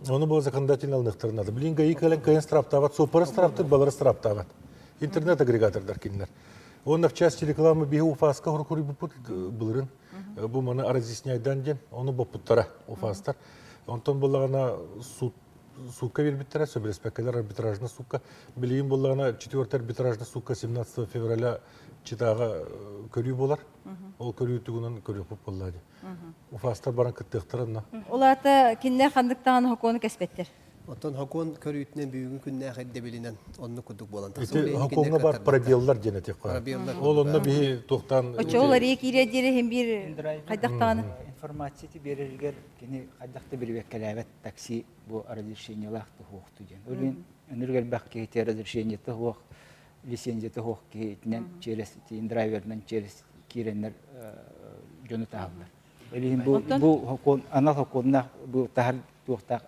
Ону бу законодательно ылыныахтарын надо. Билин ГАИ кэлэн кыайан штрафтаабат, суоппара штрафтыыр, балары штрафтаабат. Интернет-агрегатордар кинилэр. Уонна в части рекламы биһи УФАСка хорукуруйбуппут былырын. Бу маны разъясняйдан диэн, ону боппуттара УФАСтар. Онтон буллаҕына суд суукка биэрбиттэрэ, сөбүлэспэккэлэр арбитражный суукка. Билигин буллаҕына четвертый арбитражный суукка 17 февраля Читаҕа көрүү буолар. Ол көрүү тугунан көрүөхпүт буолла дии. Уфастар баран кыттыахтара онно. Ол аата кинилэр ханнык даҕаны хокуону кэспэттэр. Оттон хокуон көрүүтүнэн бүгүҥҥү күннээх ирдэбилинэн оннук курдук буолан тахсар. Ити хокуоҥҥа бар пробеллар диэн этиэх Пробеллар. Ол онно биһи туохтаан Оччоҕо уларыйа киириэ диэри иһин биир хайдах даҕаны информация биэрэригэр кини хайдах да бирибэккэлээбэт такси бу разрешениелаах туһуохту диэн. Ол иһин өнүрг элбэх киһи разрешениета суох лицензията суох киһитинэн через драйверынан через киирэннэр дьону таһаллар. Ол бу бу хокуон анал хокуоннаах бу таһар туохтаах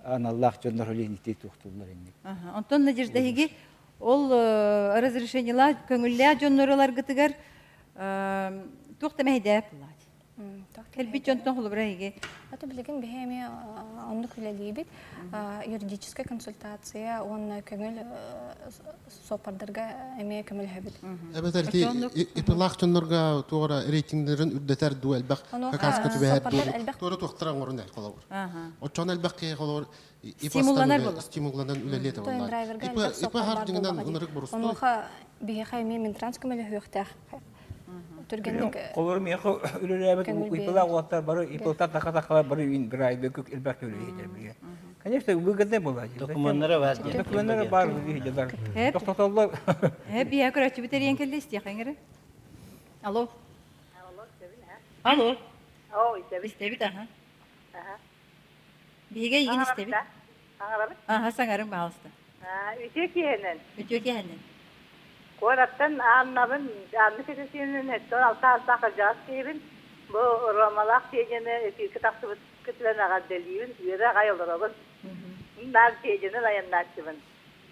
аналлаах дьоннор ол иһин туохтууллар инник. Онтон Надежда иһиги ол разрешениелаах көҥүллээх дьоннору ыларгытыгар туох да мэһэйдээп булаат. Кэлбит дьонтон холобура эһиги. Аты билигин биһи эмиэ оннук үлэлиибит. Юридическая консультация уонна көҥүл суоппардарга эмиэ көмөлөһөбүт. Эбэтэр ити ипилаах дьоннорго туора рейтингнэрин үрдэтэр дуу элбэх какаска түбэһэр дуу туора туохтара оҥорун эр холобур. Оччоон элбэх киһи холобур Стимулланар буолла. Стимулланан үлэлиэтэ буолла. Ипа хардыгынан ынырык борустуой. Онуоха биһиэхэ эмиэ Минтранс көмөлөһүөхтээх. Түргэнник Олор миэхэ үлэлээбит ИП-лаах уолаттар бары ИП-тар таха-тахалар бары драйвер элбэх үлэһиттэр билигин. Конечно, выгодно было. Докуменнара бар. Докуменнара бар үлэһиттэр. Тохтотоллор. Э, биһэ көрөөччүбүт эрийэн кэллэ истиэхэ иҥэрэ. Алло. Алло. О, истэбит. Истэбит, аха. Биһиги эйигин истэбит. Аҥарабыт. Аха, саҥарыҥ, баһаалыста. Үтүө киэһэнэн. Үтүө киэһэнэн. Куораттан Аннабын, Анна Федосеевнаны өттөн алта аастаах кырдьаҕас киһибин. Бу Ромалаах Федяны эфиргэ тахсыбыт кытылан эҕэрдэлиибин, үөрэ аҕай олоробун. Наар Федяны айаннааччыбын.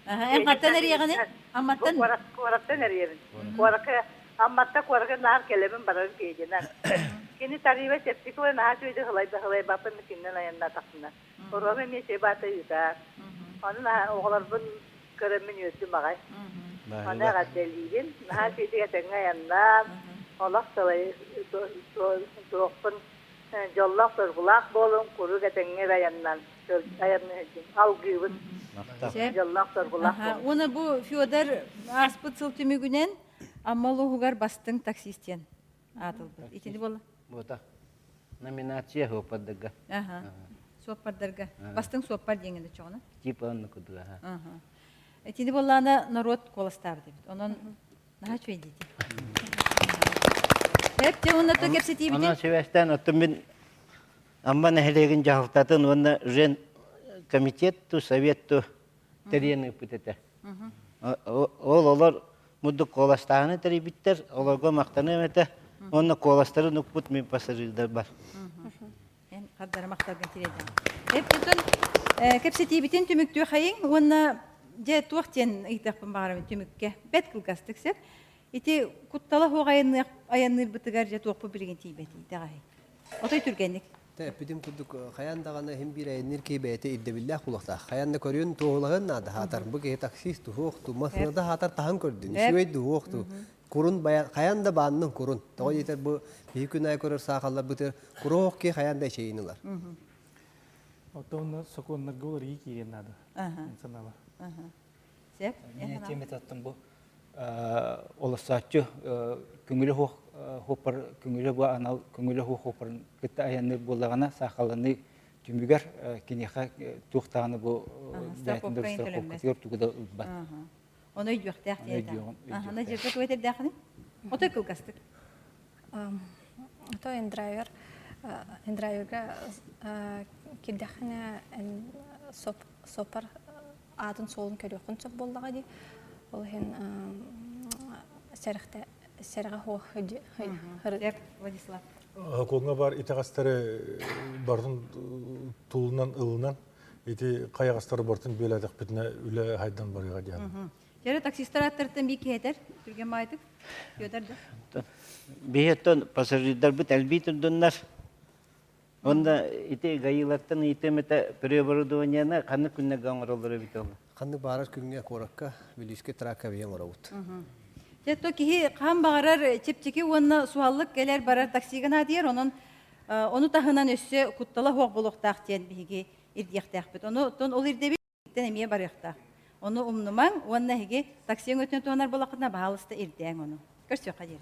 Аха, эн хантан эрийэҕиний? Амматтан? Куораттан эрийэбин. Куоракка Амматта куоракка наар кэлэбин барарым Федянан. Кини тарыыба чэпчэки уонна наһаа үчүгэйдик сылайда сылайбаппын кининэн айаннаатахпына. Оруом эмиэ сиэ баата ыытаар. Ону наһаа оҕолорбун көрөммүн үөрдүм аҕай. Ону эҕэрдэлиибин. Наһаа үчүгэйдик этэҥҥэ айаннаан, олох сылай туохпун дьоллоох-соргулаах буолуҥ, куруук этэҥҥэ эрэ айаннаан айанныһыдьын алгыыбын. Дьоллоох-соргулаах буолуҥ. Уонна бу Федор ааспыт сыл түмүгүнэн Амма улууһугар бастыҥ таксист диэн аатылбыт. Итини буолла? Буота. Номинация суоппардарга. Аха. Суоппардарга. Бастыҥ суоппар диэҥҥэ да чоҕуна. Типа оннук курдук аха. Аха. Итини буоллаана норуот куоластаабыт эбит. Онон наһаа үчүгэй диити. Эп те уонна то кэпсэтиибитин. Онон сибээстээн оттон мин Амма нэһилиэгин дьаһалтатын уонна жен комитет ту совет ту тэрийэн ыыппыт этэ. Ол олор муддук куоластааһыны тэрийбиттэр, олорго махтаныам этэ. Уонна куоластарын укпут мин пассажирдар бар. Эн хардары махталгын тириэрдэн. Эп отон кэпсэтиибитин түмүктүү хайыҥ уонна дьэ туох диэн ыйытыахпын баҕарабын түмүккэ. Бэт кылгастык сеп. Ити куттала суох айанныырбытыгар дьэ туохпут билигин тиийбэтий дэҕэһий. Отой түргэнник. Эппитим курдук, хайаан даҕаны иһин биир айанныыр киһи бэйэтэ ирдэбиллээх буолуохтаах. Хайаан да көрүөн туоһулаһыан наада хаатар. Бу киһи таксист туһуох ту, массыынада хаатар таһан көрдүн, үчүгэй дуһуох ту. Курун хайаан да бааннын курун. Тоҕо диэтэр бу биһи күн аайы көрөр саахалларбытыгар куруох киһи хайаан да эчэйин ылар. Оттон сокуоннарга уларыйыы киириэн наада. Санаабар. Сеп. Мен этиэм бу олоссааччы көҥүлэ суох хуоппар көҥүлэ бу анал көҥүлэ суох хуоппарын кытта айанныыр буоллаҕына саахалланыы түмүгэр киниэхэ туох даҕаны бу страховкатыгар тугу да ылбат. Ону өйдүөхтээх диэтэ. Надежда тугу этэрдээххиний? Отой кылгастык. Ото индрайвер индрайверга кирдэххинэ соппар аатын суолун көрүөххүн сөп буоллаҕа дии. Ол иһин сэрэхтэ сэрэҕэ суох Владислав. Хокуоҥҥа бар итэҕэстэри бартын тулунан ылынан ити хайаҕастары бартын бүөлээтэхпитинэ үлэ хайдан барыаҕа диэн. Дьэрэ таксистар аттарыттан биир киһи этэр, түргэн баайтык. Петр да. Биһиэттэн пассажирдарбыт элбии турдуннар. Онно ити гаилартан ыйытыам этэ переоборудованиены ханнык күннэргэ оҥороллор эбит ол? Ханнык баарар күҥҥэ куоракка Бүлүүскэ тракка биһи оҥоробут. Дьэ, то киһи хаан баҕарар чэпчэки уонна суһаллык кэлэр барар таксига наадыйар, онон ону таһынан өссө куттала суох буолуохтаах диэн биһиги ирдиэхтээхпит. Ону оттон ол ирдэбил эмиэ барыахтаах. Ону умнумаҥ уонна эһиги такси өҥөтүнэн туһанар буоллаххытына, баһаалыста ирдээҥ ону. Көрсүөххэ диэри.